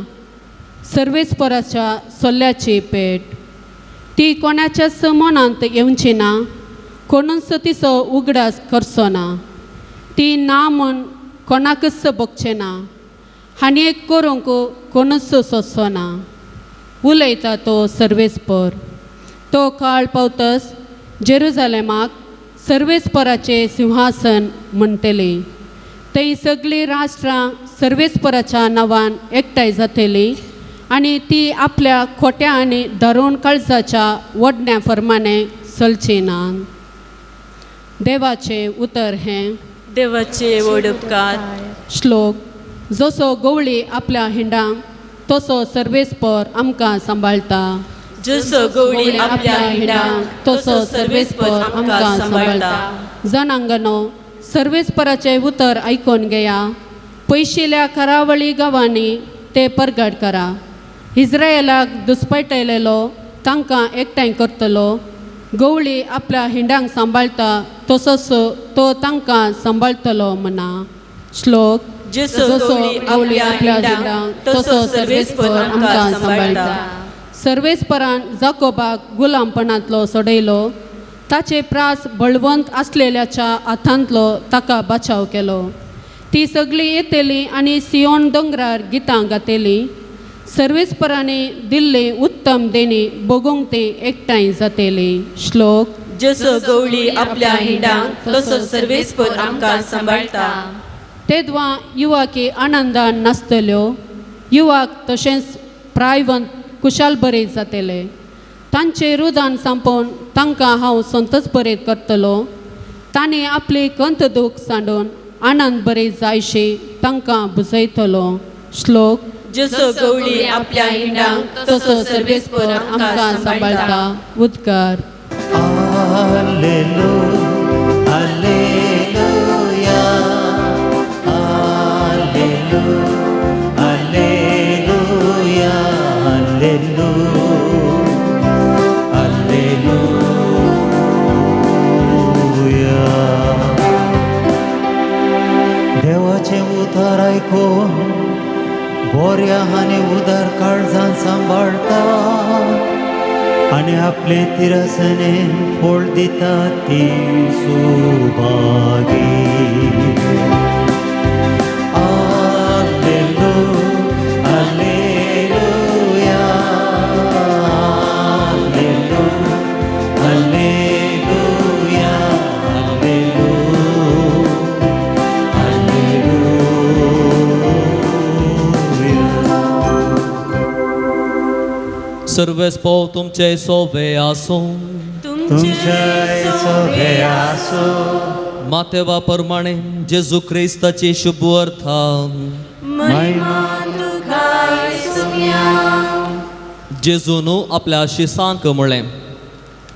S5: सर्वेस्पराच्या सोल्ल्याची पेट. ती कोणाच्याच मनांत येवची ना, कोणूच तिचो उगडास करचो ना, ती ना म्हूण कोणाकच भोगचें ना, आनी एक करूंक कोणूच सोदचो ना. उलयता तो सर्वेस्पर. तो काळ पावतस जेरुजालेमाक सर्वेस्पराचें सिंहासन म्हणटली. थंय सगळीं राष्ट्रां सर्वेस्पराच्या नांवान एकठांय जातली आनी ती आपल्या खोट्या आनी धरून काळजाच्या वडण्या फर्माने चलची ना. देवाचें उतर हें.
S4: देवाचे व्हड उपकार.
S5: श्लोक. जसो गवळी आपल्या हिंडांक तसो सर्वेस्पर आमकां सांबाळटा.
S4: जसो गवळी आपल्या हिंडांक तसो सर्वेस्पर आमकां सांबाळटा.
S5: जनांगनो सर्वेस्पराचें उतर आयकून घेया. पयशिल्या करावळी गांवांनी ते परगट करा. इस्रायलाक दुस्पटयलेलो तांकां एकठांय करतलो. गवळी आपल्या हिंडांक सांबाळटा तसोच तो तांकां सांबाळटलो म्हणा. श्लोक.
S4: जसो गवळी आपल्या हिंडांक तसो सर्वेस्पर आमकां सांबाळटा.
S5: सर्वेस्परान जाकोबाक गुलामपणांतलो सोडयलो. ताचे प्रास बळवंत आसलेल्याच्या हातांतलो ताका बचाव केलो. ती सगळीं येतली आनी सियोन दोंगरार गितां गातली. सर्वेस्परांनी दिल्ली उत्तम देणी बगूंक ती एकठांय जातली. श्लोक.
S4: जसो गवळी आपल्या हिंडांक तसो सर्वेस्पर आमकां सांबाळटा.
S5: तेद्वां युवाकी आनंदान नासतल्यो. युवाक तशेंच प्रायवंत कुशाल बरे जातले. तांचे रुदान सांपोवन तांकां हांव संतोष बरें करतलो. तांणी आपली कंत दूख सांडून आनंद बरे जायशी तांकां बुजयतलो. श्लोक.
S4: जसो गवळी आपल्या हिंडांक तसो सर्वेस्पर आमकां सांबाळटा.
S5: उद्गार.
S1: Alleluia, alleluia, alleluia, alleluia. देवाचें उतर आयकून बोऱ्या आनी उदार काळजान सांबाळटा आनी आपले तिरसनेन फोळ दिता ती Subhagi. Alleluia, alleluia, alleluia, alleluia.
S3: सर्वेस्पोर तुमचे सोवे आसूं.
S1: तुमचे सोवे आसूं.
S3: मातेवा प्रमाणे जेजू क्रिस्ताची शुभ अर्था.
S4: महिमा तुका सुम्या.
S3: जेजून आपल्या शिसांक म्हळें,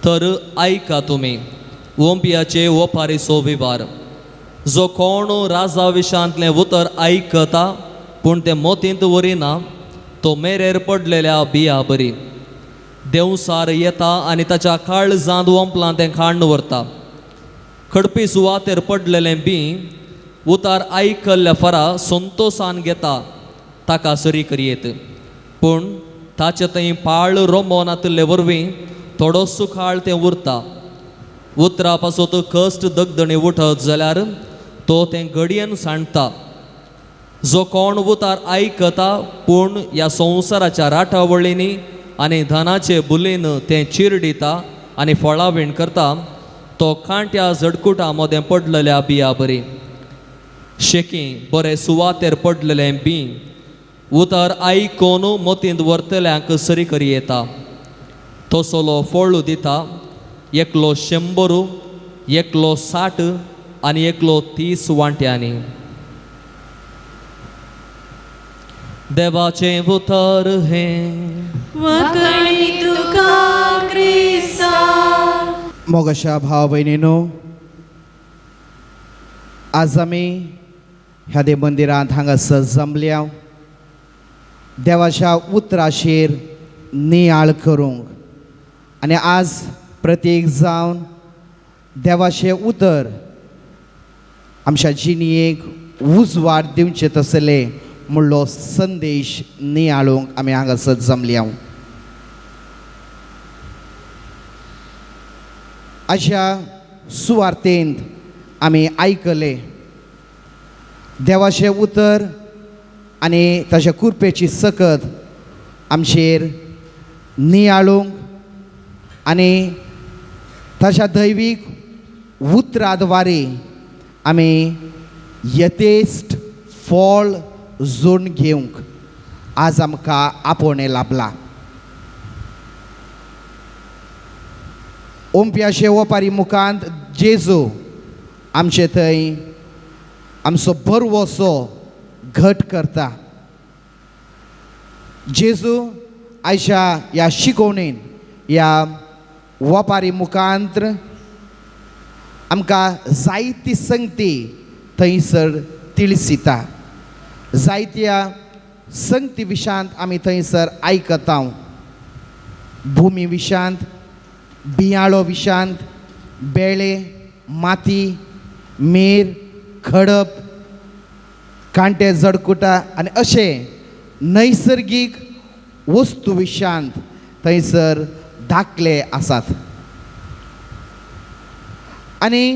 S3: तर आयका तुमी ओंपियाचे ओपारीचो विवार. जो कोण राजा विशांतलें उतर आयकता पूण तें मोतींत वरिना तो मेरेर पडलेल्या बिया बरी. देंवसार येता आनी ताच्या काळजांत ओंपलां तें खाण व्हरता. खडपी सुवातेर पडलेलें बी उतार आयकल्ल्या फरा संतोसान घेता ताका सरी करयेत. पूण ताचे थंय पाळ रोमो नातिल्ले वरवीं थोडोसो काळ तें उरता. उतरा पासत कश्ट दगदणी उठत जाल्यार तो तें घडयेन सांडटा. जो कोण उतार आयकता पूण ह्या संवसाराच्या राटावळींनी आनी धनाचे बुलीन तें चिरडिता आनी फळावीण करता तो कांट्या झडकुटा मदें पडलेल्या बिया बरी. शेकी बरे सुवातेर पडलेलें बी उतर आयकून मोतींत व्हरतल्यांक सरी करी येता. तसलो फळ दिता एकलो 100, एकलो 60 आनी एकलो 30 वांट्यांनी. देवाचें उतर हें.
S4: वाकणी तुका क्रिस्ता.
S2: मोगाशा भाव भयणीनो, आज आमी ह्या देव मंदिरांत हांगासर जमल्या देवाच्या उतराचेर नियाळ करूंक आनी आज प्रत्येक जावन देवाचें उतर आमच्या जिणेक उजवाड दिवचें तसले म्हणलो संदेश नियाळूंक आमी हांगासर जमल्या. अशा सुवार्तेंत आमी आयकले देवाचें उतर आनी ताच्या कृपेची सकत आमचेर नियाळूंक आनी ताच्या दैवीक उतरा द्वारे आमी यथेश्ट फळ जोडून घेवंक आज आमकां आपोवणें लाभलां. ओंप्याचे ओपारी मुखांत जेजू आमचे थंय आमचो भरवसो घट करता. जेजू आयच्या ह्या शिकोवणेन ह्या वपारी मुखांत आमकां जायती संगती थंयसर तिळसिता. जायत्या संगती विशांत आमी थंयसर आयकता. भुमी विशांत, बियाळो विशांत, बेळे, माती, मेर, खडप, कांटे, जडकुटा आनी अशें नैसर्गीक वस्तू विशांत थंयसर दाखले आसात. आनी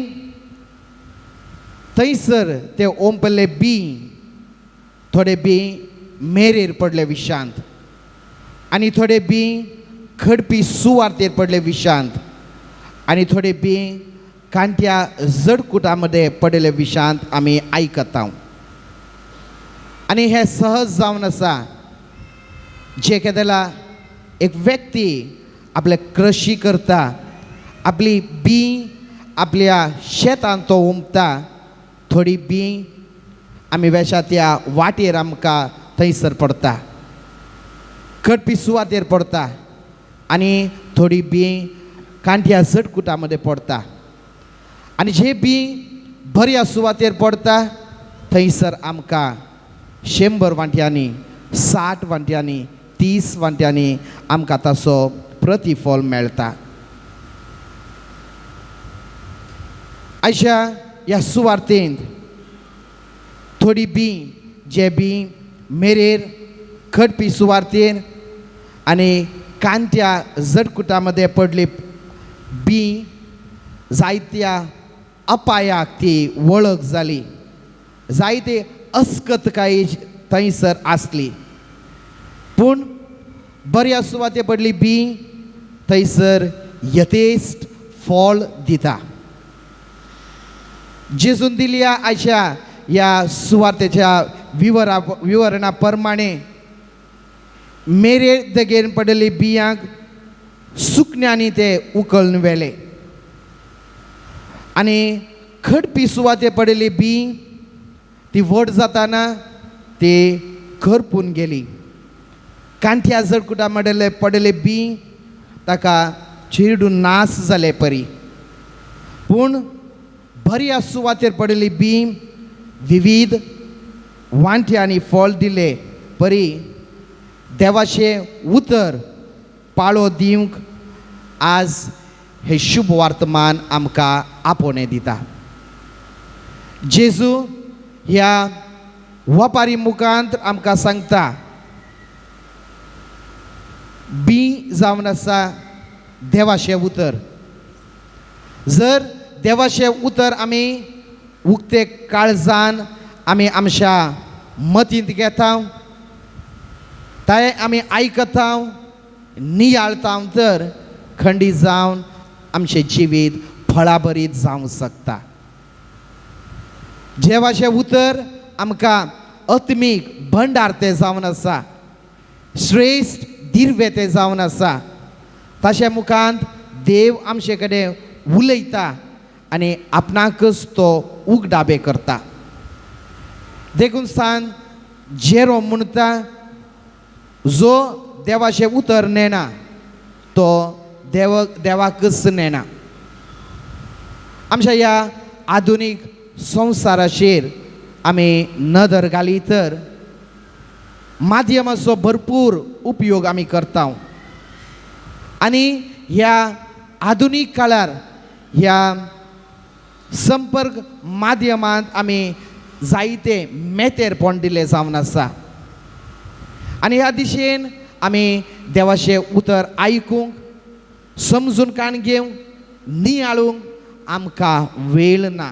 S2: थंयसर ते ओंपले बी थोडे बी मेरेर पडले विशांत आनी थोडे बी खडपी सुवातेर पडले विशांत आनी थोडे बी कांट्या जडकुटा मदें पडले विशांत आमी आयकता. आनी हें सहज जावन आसा जे केदेला एक व्यक्ती आपले कृशी करता, आपली बी आपल्या शेतान तो उमता, थोडी बी आमी वेशा त्या वाटेर आमकां थंयसर पडता, खडपी सुवातेर पडता आनी थोडी बी कांट्या जडकुटा मदें पडता. आनी जे बी बऱ्या सुवातेर पडता थंयसर आमकां 100 वांट्यांनी, 60 वांट्यांनी, 30 वांट्यांनी आमकां ताचो प्रतिफल मेळटा. अशा ह्या सुवार्तेंत थोडी बी जे बी मेरेर खडपी सुवार्तेर आनी कांट्या जडकुटा मदें पडली बी जायत्या अपायाक ती वळख जाली, जायते अस्कतकाय थंयसर आसली. पूण बऱ्या सुवाते पडली बी थंयसर यथेश्ट फळ दिता. जेजून दिल्या आयच्या ह्या सुवातेच्या विवरणा प्रमाणे मेरे देगेर पडली बियांक सुकण्यांनी ते उकळून व्हेले आनी खडपी सुवाते पडली बी ती व्हड जाताना ती खरपून गेली. कांठ्या जडकुटा मडले पडले बी ताका चिरडून नास जाले परी. पूण बऱ्या सुवातेर पडली बी विविध वांट्यांनी फळ दिले परी देवाचें उतर पाळो दिवंक आज हे शुभ वर्तमान आमकां आपोवणें दिता. जेजू ह्या वपारी मुखांत आमकां सांगता बी जावन आसा देवाचें उतर. जर देवाचें उतर आमी उक्ते काळजान आमी आमच्या मतींत घेता, तें आमी आयकता, नियाळता तर खंडीत जावन आमचें जिवीत फळाभरीत जावंक शकता. देवाचें उतर आमकां आत्मीक भंडार तें जावन आसा, श्रेश्ठ दिर्वे तें जावन आसा. ताच्या मुखांत देव आमचे कडेन उलयता आनी आपणाकच तो उगडाबे करता. देखून सान जेरो म्हणटा जो देवाचें उतर नेणा तो देवाकच नेणा. आमच्या ह्या आधुनीक संवसाराचेर आमी नदर घाली तर माध्यमाचो भरपूर उपयोग आमी करता आनी ह्या आधुनीक काळार ह्या संपर्क माध्यमांत आमी जायते मेतेरपण दिलें जावन आसा आनी ह्या दिशेन आमी देवाचें उतर आयकूंक, समजून काण घेवंक, नियाळूंक आमकां वेळ ना.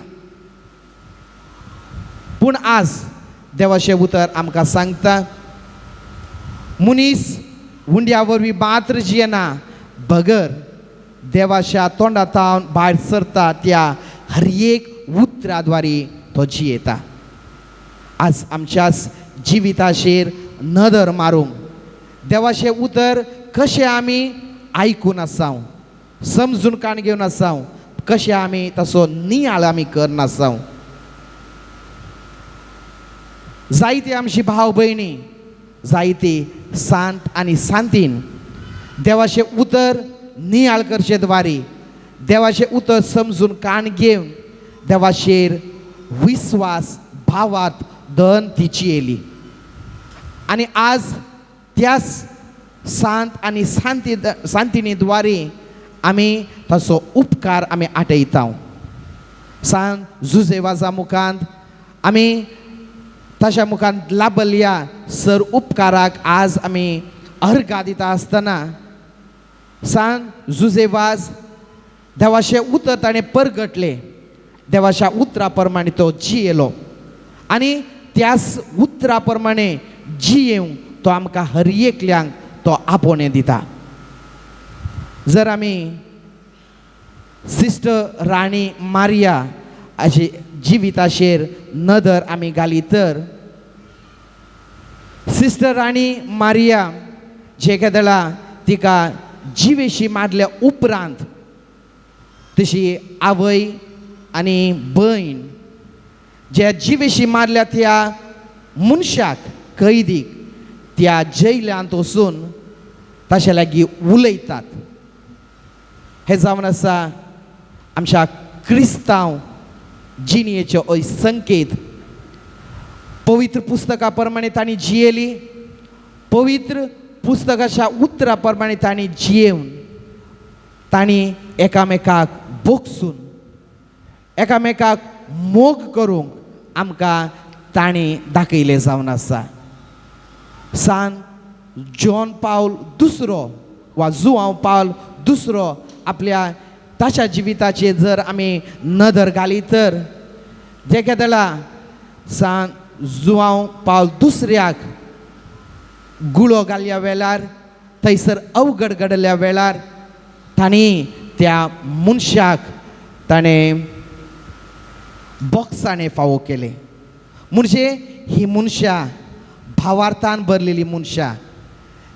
S2: पूण आज देवाचें उतर आमकां सांगता मनीस उंड्या वरवीं मात्र जियेना बगर देवाच्या तोंडांतल्यान भायर सरता त्या हर एक उतरा द्वारे तो जियेता. आज आमच्याच जिविताचेर नदर मारूंक, देवाचें उतर कशें आमी आयकून आसाव, समजून काण घेवन आसाव, कशें आमी ताचो नियाळ आमी करनासाव। जायती आमची भाव भयणी जायती सांत आनी सांतीन देवाचें उतर नियाळ करचे द्वारी, देवाचें उतर समजून कान घेवन देवाचेर विस्वास भावात धन तिची येयली आनी आज त्याच सांत आनी सांती सांतिनी द्वारी आमी ताचो उपकार आमी आटयता। सांत जुजेवाजा मुखांत आमी ताच्या मुखांत लाभल्या सर उपकाराक आज आमी अर्घा दिता आसतना सांत जुजेवाज देवाचें उतर ताणें परगटलें, देवाच्या उतरा प्रमाणे तो जियेलो आनी त्याच उतरा प्रमाणे जियेवंक तो आमकां हर एकल्यांक तो आपोवणें दिता। जर आमी सिस्टर राणी मारिया हाची जिविताचेर नदर आमी घाली तर सिस्टर राणी मारिया जे केदळा तिका जिवेशी मारल्या उपरांत तशी आवय आनी भयण ज्या जिवेशी मारल्या त्या मनशाक कैदीक त्या जैलांत वचून ताच्या लागीं उलयतात। हें जावन आसा आमच्या क्रिस्तांव जिणेचो एक संकेत। पवित्र पुस्तका प्रमाणे तांणी जियेली, पवित्र पुस्तकाच्या उतरा प्रमाणे तांणी जियेवन तांणी एकामेकाक बोगसून एकामेकाक मोग करूंक आमकां तांणी दाखयलें जावन आसा। सान जॉन पावल दुसरो वा जुआंव पावल दुसरो आपल्या ताच्या जिविताचेर जर आमी नदर घाली तर जे केदळा सान जुआंव पावल दुसऱ्याक गुळो घाल्ल्या वेळार थंयसर अवघड घडल्या वेळार तांणी त्या मनशाक ताणें बॉक्सांनी फावो केलें। म्हणजे ही मनशां भावार्थान भरलेली मनशां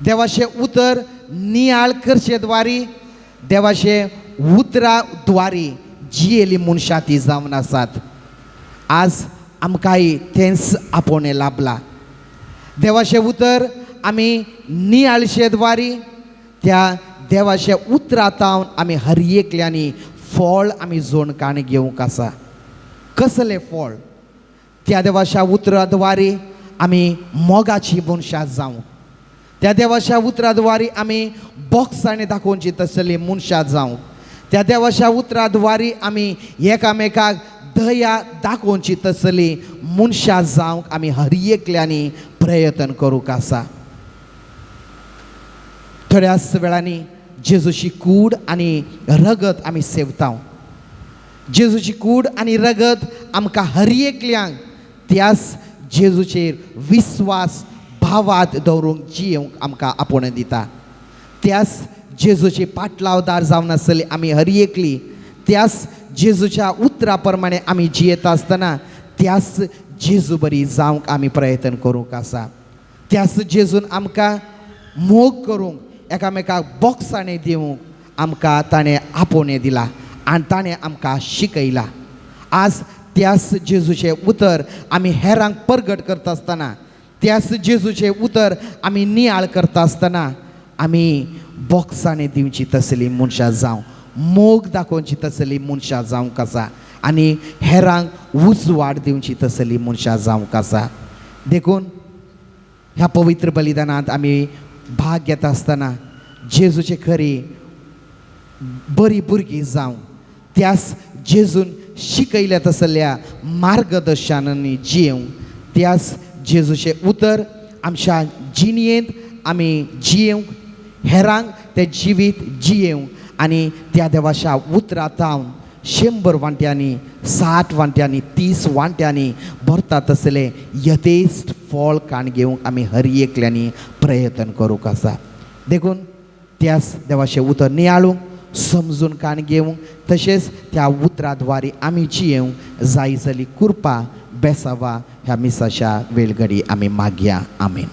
S2: देवाचें उतर नियाळ करचे द्वारी देवाचें उतरा द्वारी जियेली मनशां ती जावन आसात। आज आमकांय तेंच आपोवणें लाभलां। देवाचें उतर आमी नियाळचे द्वारी त्या देवाच्या उतरांत आमी हर एकल्यांनी फळ आमी जोड काण घेवंक आसा। कसलें फळ? त्या देवाच्या उतरा द्वारी आमी मोगाची मनशां जावं, त्या देवाच्या उतरा द्वारी आमी बॉक्सांनी दाखोवची तसली मनशां जावं, त्या देवाच्या उतरा द्वारी आमी एकामेकाक दया दाखोवची तसली मनशां जावंक आमी हर एकल्यांनी प्रयत्न करूंक आसा। थोड्याच वेळांनी जेजूची कूड आनी रगत आमी सेवता। जेजूची कूड आनी रगत आमकां हर एकल्यांक त्याच जेजूचेर विस्वास भावात दवरूंक जियेवंक आमकां आपोवणें दिता। त्याच जेजूचे पाटलावदार जावन आसतली आमी हर एकली त्याच जेजूच्या उतरा प्रमाणे आमी जियेता आसतना त्याच जेजू बरी जावंक आमी प्रयत्न करूंक आसा। त्याच जेजून आमकां मोग करूंक एकामेकाक बॉक्सांनी दिवंक आमकां ताणें आपोवणें दिलां आनी ताणें आमकां शिकयलां। आज त्याच जेजूचें उतर आमी हेरांक परगट करता आसतना त्याच जेजूचें उतर आमी नियाळ करता आसतना आमी बॉक्सांनी दिवची तसली मनशां जावं, मोग दाखोवची तसली मनशां जावंक आसा आनी हेरांक उजवाड दिवची तसली मनशां जावंक आसा। देखून ह्या पवित्र बलिदानांत आमी भाग घेता आसतना जेजूचे खरी बरी भुरगीं जावं, त्याच जेजून शिकयल्या तसल्या मार्गदर्शनांनी जियेवंक, त्याच जेजूचें उतर आमच्या जिणेंत आमी जियेवंक, हेरांक तें जिवीत जियेवंक आनी त्या देवाच्या उतरांत 100 वांट्यांनी 60 वांट्यांनी 30 वांट्यांनी भरता तसलें यथेश्ट फळ काण घेवंक आमी हर एकल्यांनी प्रयत्न करूंक आसा। देखून त्याच देवाचें उतर नियाळूंक, समजून काण घेवंक, तशेंच त्या उतरा द्वारे आमी जियेवंक जाय जाली कृपा बेसावा ह्या मिसाच्या वेलगडी आमी मागया. आमेन.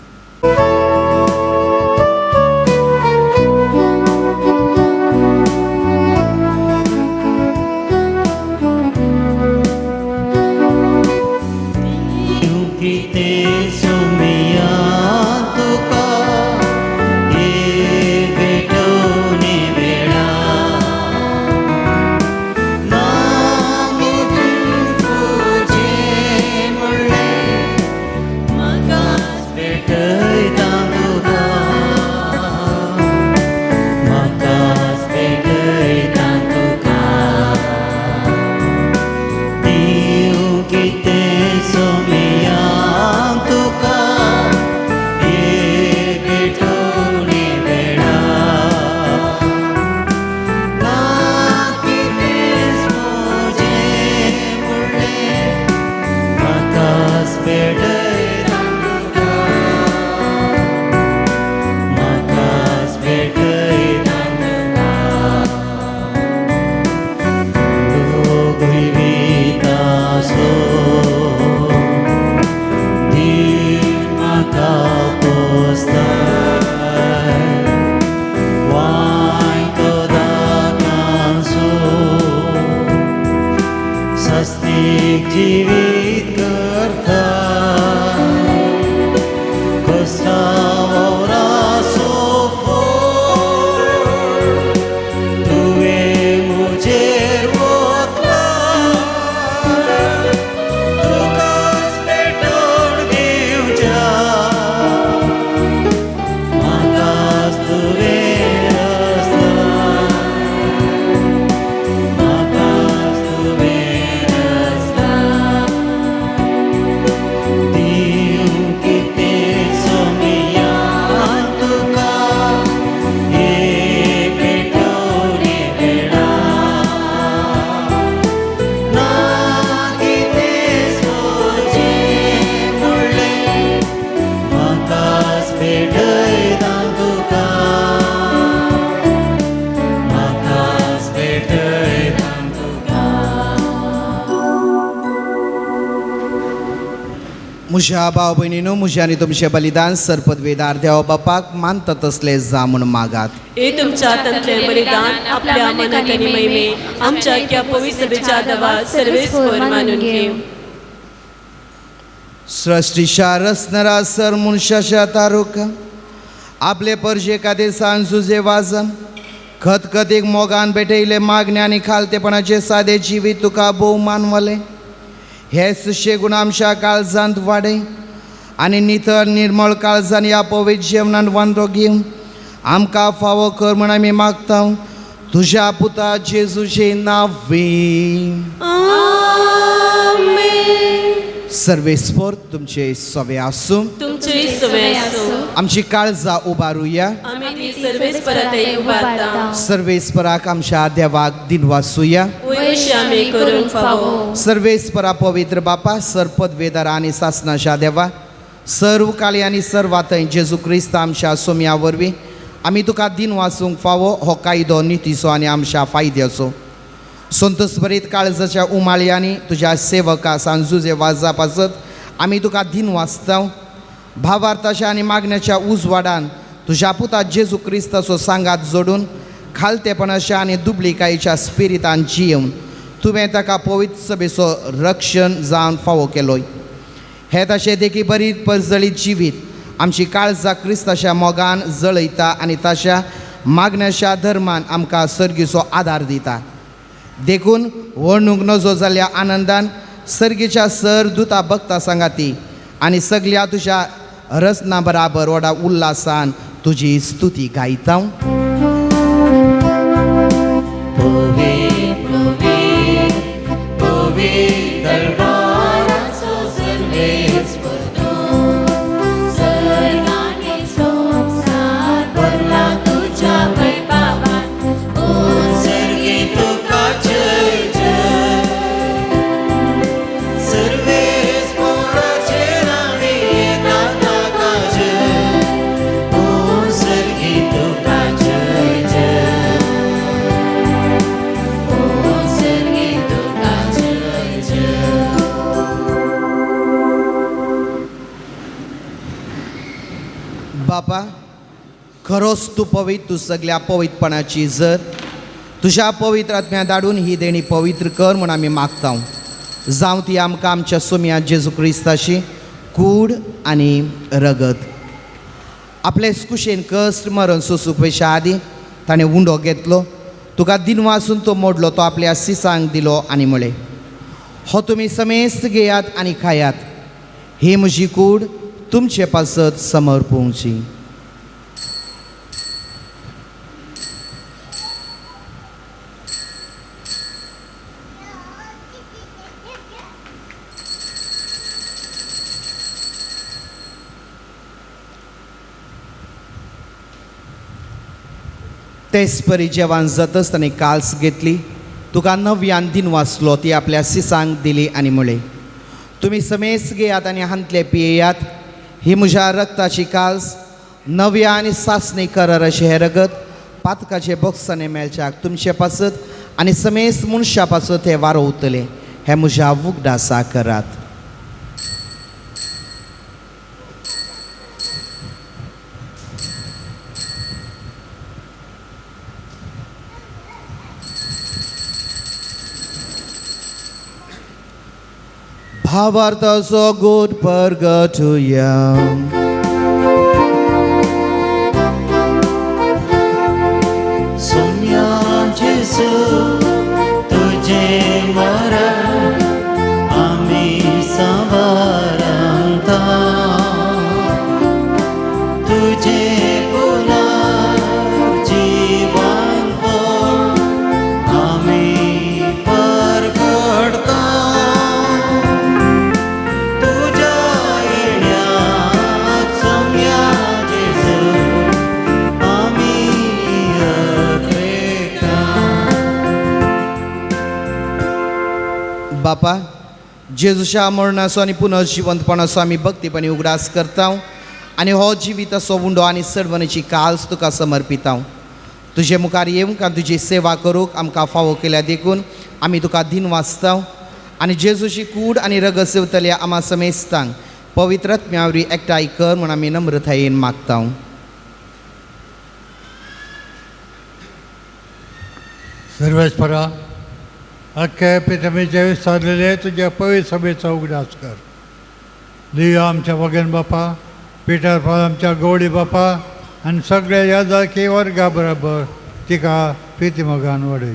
S2: म्हज्या भाव भयणीनो, म्हजें आनी तुमचें बलिदान सरपदवेदार देव बापाक मानता तसलें जा म्हूण मागात.
S4: हे तुमच्या हातांतलें बलिदान आपल्या मनात आनी महिमे आमच्या ह्या पवित्र सभेच्या देवा सर्वेस्पर मानून घेवं.
S2: सृष्टीच्या रचणारा सर मनशाच्या तारूक आपले परजे खातीर सांजुजे वाजन खतखतीक मोगान भेटयले मागणे आनी खालतेपणाचे सादे जिवीत तुका भोव मानवलें. हे सुशेगूण आमच्या काळजांत वाडय आनी नितळ निर्मळ काळजान ह्या पवित्र जेवणान वांटो घेवन आमकां फावो कर म्हूण आमी मागता तुज्या पुता जेजूचे नांवे. सर्वेस्पर तुमचे सवे आसूं.
S4: तुमचे सवे आसूं.
S2: आमची काळजां उबारुया.
S4: आमी ती सर्वेस्पराक उबारता.
S2: सर्वेस्पराक आमच्या देवाक दिनवासुया.
S4: वयशी आमी करूंक फावो.
S2: सर्वेस्परा पवित्र बापा सरपदवेदार आनी सासनाच्या देवा सर्व काळी आनी सर्वांत जेजू क्रिस्त आमच्या सोम्या वरवीं आमी तुका दिनवासूंक फावो हो कायदो नितीचो आनी आमच्या फायद्याचो. संतोषभरीत काळजाच्या उमाळयांनी तुज्या सेवका सांजुजे वाजा पासत आमी तुका दिनवासता. भावार्थाच्या आनी मागण्याच्या उजवाडान तुज्या पुता जेजू क्रिस्ताचो सांगात जोडून खालतेपणाच्या आनी दुबलिकायेच्या स्पिरितान जियेवन तुवें ताका पवित्र सभेचो रक्षण जावन फावो केलोय. हे तशें देखी बरी परजळीत जिवीत आमची काळजां क्रिस्ताच्या मोगान जळयता आनी ताच्या मागण्याच्या धर्मान आमकां सर्गीचो आदार दिता. देखून वर्णूंक नजो जाल्ल्या आनंदान सर्गीच्या सर दुता भक्ता सांगाती आनी सगल्या तुज्या रचना बराबर व्हडा उल्हासान तुजी स्तुती गायता.
S1: तुका
S2: बापा, खरोच तूं पवित्र, तूं सगल्या पवित्रपणाची जर तुज्या पवित्र आत्म्या धाडून ही देणी पवित्र कर म्हूण आमी मागता. जावं ती आमकां आमच्या सोम्या जेजू क्रिस्ताशी कूड आनी रगत. आपले कुशेन कश्ट मरण सोसूंक वयच्या आदीं ताणें उंडो घेतलो, तुका दिनवासून तो मोडलो, तो आपल्या सिसांक दिलो आनी म्हळें, हो तुमी समेस्त घेयात आनी खायात, ही म्हजी कूड तुमचे पासत समर्पूंची. तेच परी जेवण जातच ताणें काल्स घेतली, तुका नव्यान दिन वाचलो, ती आपल्या सिसांक दिली आनी म्हळें, तुमी समेस्त घेयात आनी हांतले पियेयात, ही म्हज्या रक्ताची काल्स, नव्या आनी सासणी कराराचें हें रगत पातकाचे बोक्सांनी मेळच्याक तुमचे पासत आनी समेस्त मनशा पासत हें वारोवतलें, हें म्हज्या उगडासा करात. भावार्थाचो गोड परगटुया.
S1: सोम्या जेजू तुझे मरण आमी सांवारांता, तुझे पुनर्जीवन आमी परगटता, तुज्या येण्याक सोम्या जेजू आमी अखेरता.
S2: बापा, जेजूच्या मरणाचो आनी पुनर्जिवंतपणाचो आमी भक्तीपणी उगडास करता आनी हो जिविताचो उंडो आनी सडवणेची काल्स तुका समर्पिता. तुजे मुखार येवंक आनी तुजी सेवा करूंक आमकां फावो केल्या देखून आमी तुका दिन वाचता आनी जेजूची कूड आनी रगत सेवतल्या आमा समेस्तांक पवित्र आत्म्या वरवीं एकठांय कर म्हूण आमी नम्रतायेन मागता.
S6: सर्वेस्परा, अख्ख्या पितमीचे विस्तारलेले तुज्या पवित्र सभेचो उगडास कर. दिव्या आमच्या वगन बापा, पिटर पाल आमच्या गवळी बापा आनी सगळ्या यादकी वर्गा बरोबर तिका प्रिती मोगान वाडय.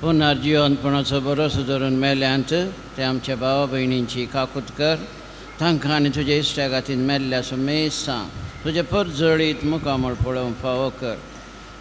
S7: पुनर्जिवनपणाचो भरोसो धरून मेल्यांत ते आमच्या भावा भयणींची काकूत कर, तांकां आनी तुज्या इश्टा खातीर मेल्ल्या समेस्तां तुजें परजळीत मुखामळ पळोवंक फावो कर.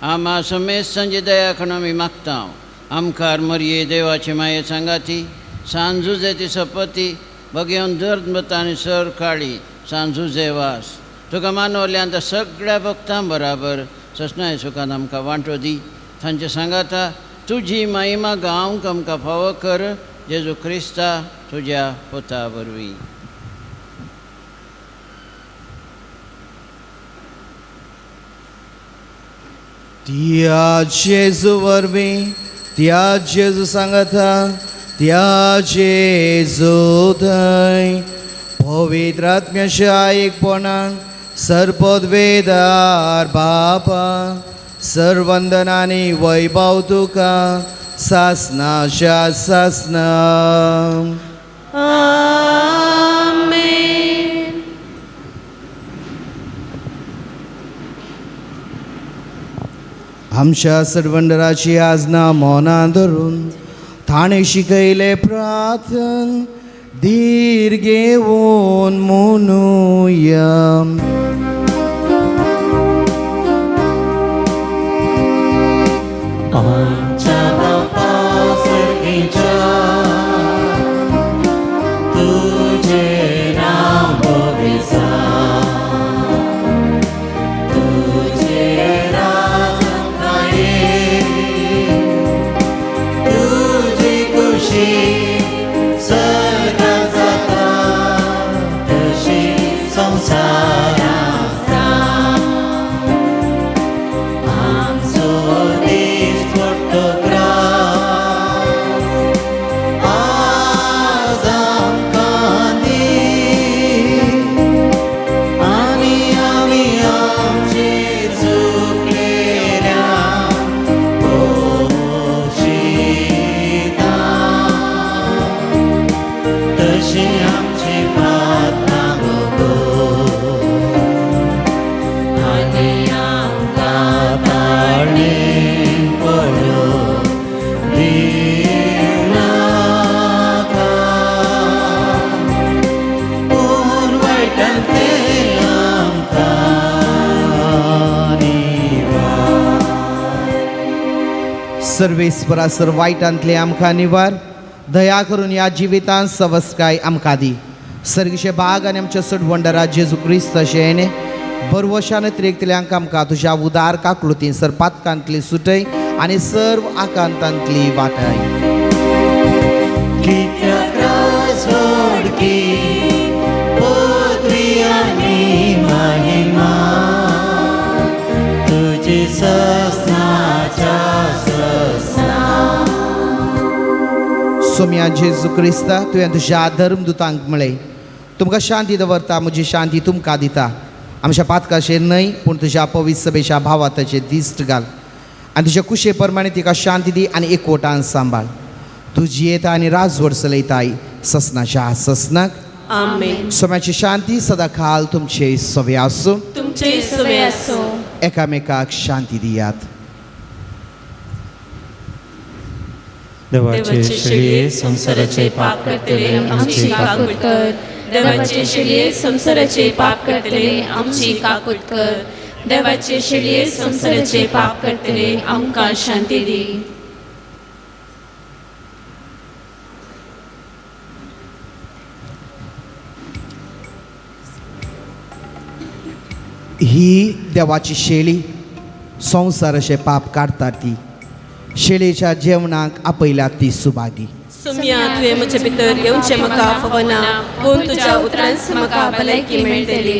S7: आमा समेस्तांची दया करून आमी मागता. आमकार मरये देवाचे माये सांगाती सांजुजे ती सपती बगेवन दर्द आनी सर काळी सांजुजे वास तुका मानवल्यांत सगळ्या भक्तां बराबर ससनाय सुखान आमकां वांटो दी. तांचे सांगाता तुजी महिमा गावंक आमकां फावो कर, जेजू क्रिस्ता तुज्या पुता वरवीं.
S2: त्या जेजू वरवीं, त्या जेजू सांगाता, त्या जेजू थंय पवित्र आत्म्याच्या एकपणान सर्पदवेदार बापा सर्वंदनानी वैभव तुका सासनाच्या सासना.
S4: आमेन.
S2: आमच्या सर्वंडराची आजना मौना धरून ताणें शिकयलें प्रार्थन धीर घेवन म्हणुया.
S1: आमच्या बापा सर्गेच्या, तुझे नांव भोगेसा, तुझे राज आमकां ये, तुजी खुशी सदां जाता तशी संवसारांत जाता. आमचो दीस पडटो ग्रास
S2: सर्वेस्परा सर वायटांतले आमकां निवार, दया करून ह्या जिवितांत सवस्काय आमकां दी. सर्गीचे बाग आनी आमच्या सडवंडरा जेजू क्रिस्त अशें बरवशान त्रेकतल्यांक आमकां तुज्या उदार काकलुतीन सर पातकांतली सुटय आनी सर्व आकांतांतली वाटाय.
S1: कित्याक राजवडकी पदवी आनी महिमा तुजी ससनाच्या ससना.
S2: सोम्या जेजू क्रिस्ता, तुवें तुज्या धर्मदुतांक म्हळें, तुमकां शांती दवरता, म्हजी शांती तुमकां दिता. आमच्या पातकाचेर न्हय पूण तुज्या पवित्र सभेच्या भावाताचेर दिश्ट घाल आनी तुज्या कुशे प्रमाणे तिका शांती दी आनी एकवटान सांबाळ. तूं जियेता आनी राजवट चलयताय ससनाच्या ससनाक.
S4: आमेन.
S2: सोम्याची शांती सदां काल तुमचे सवे आसूं.
S4: तुमचे सवे आसूं.
S2: एकामेकाक शांती दियात.
S1: देवाचे शेळये संवसाराचे पाप करतले आमची
S4: काकूत कर. देवाचे शेळये संवसाराचे पाप करतले आमची काकूत कर. देवाचे शेळये संवसाराचे पाप करतले आमकां शांती दी.
S2: ही देवाची शेळी संवसाराचे पाप काडटा ती शेळेच्या जेवणाक आपयल्या ती सुभागी.
S4: सुम्या, तुवें म्हजे भितर येवचें म्हाका फावना, पूण तुज्या उतरांच म्हाका भलायकी मेळटली.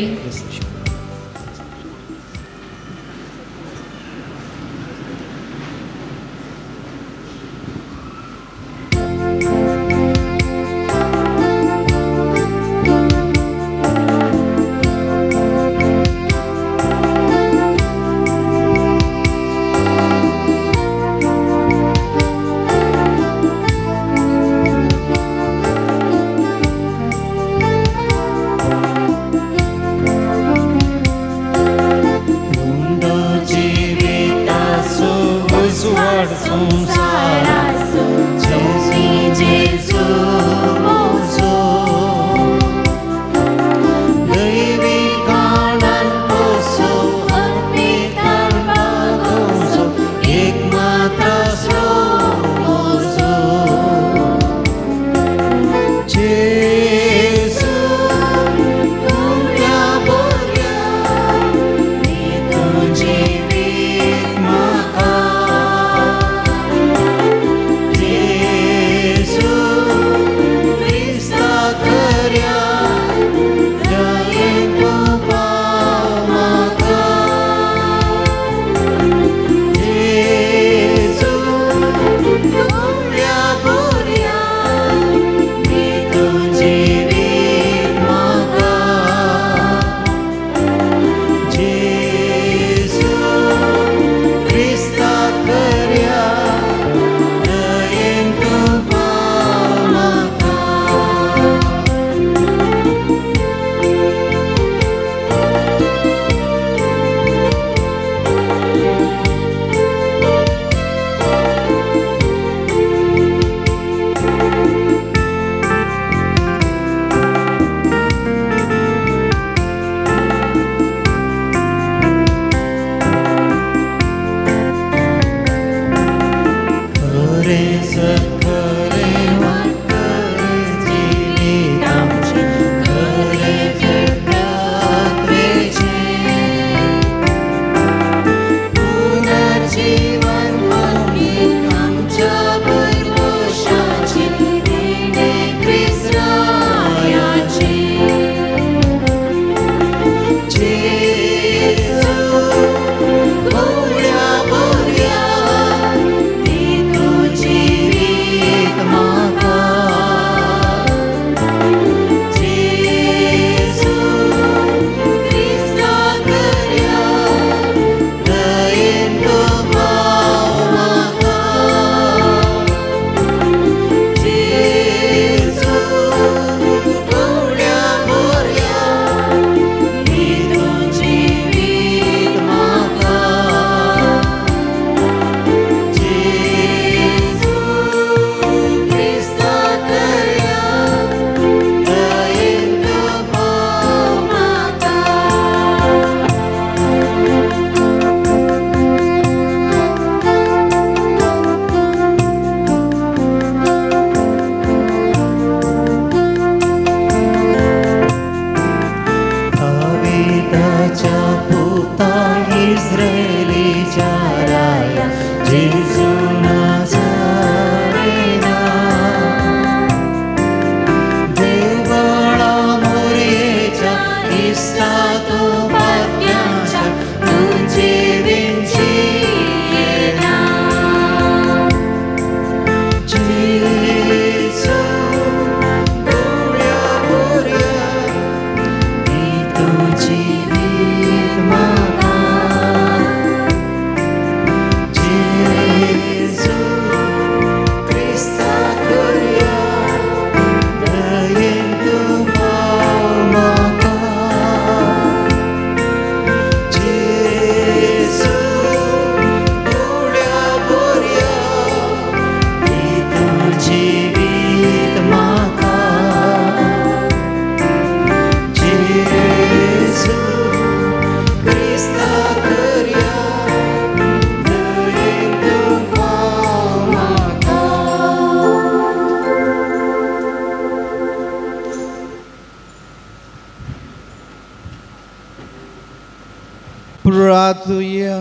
S2: प्रार्थुया.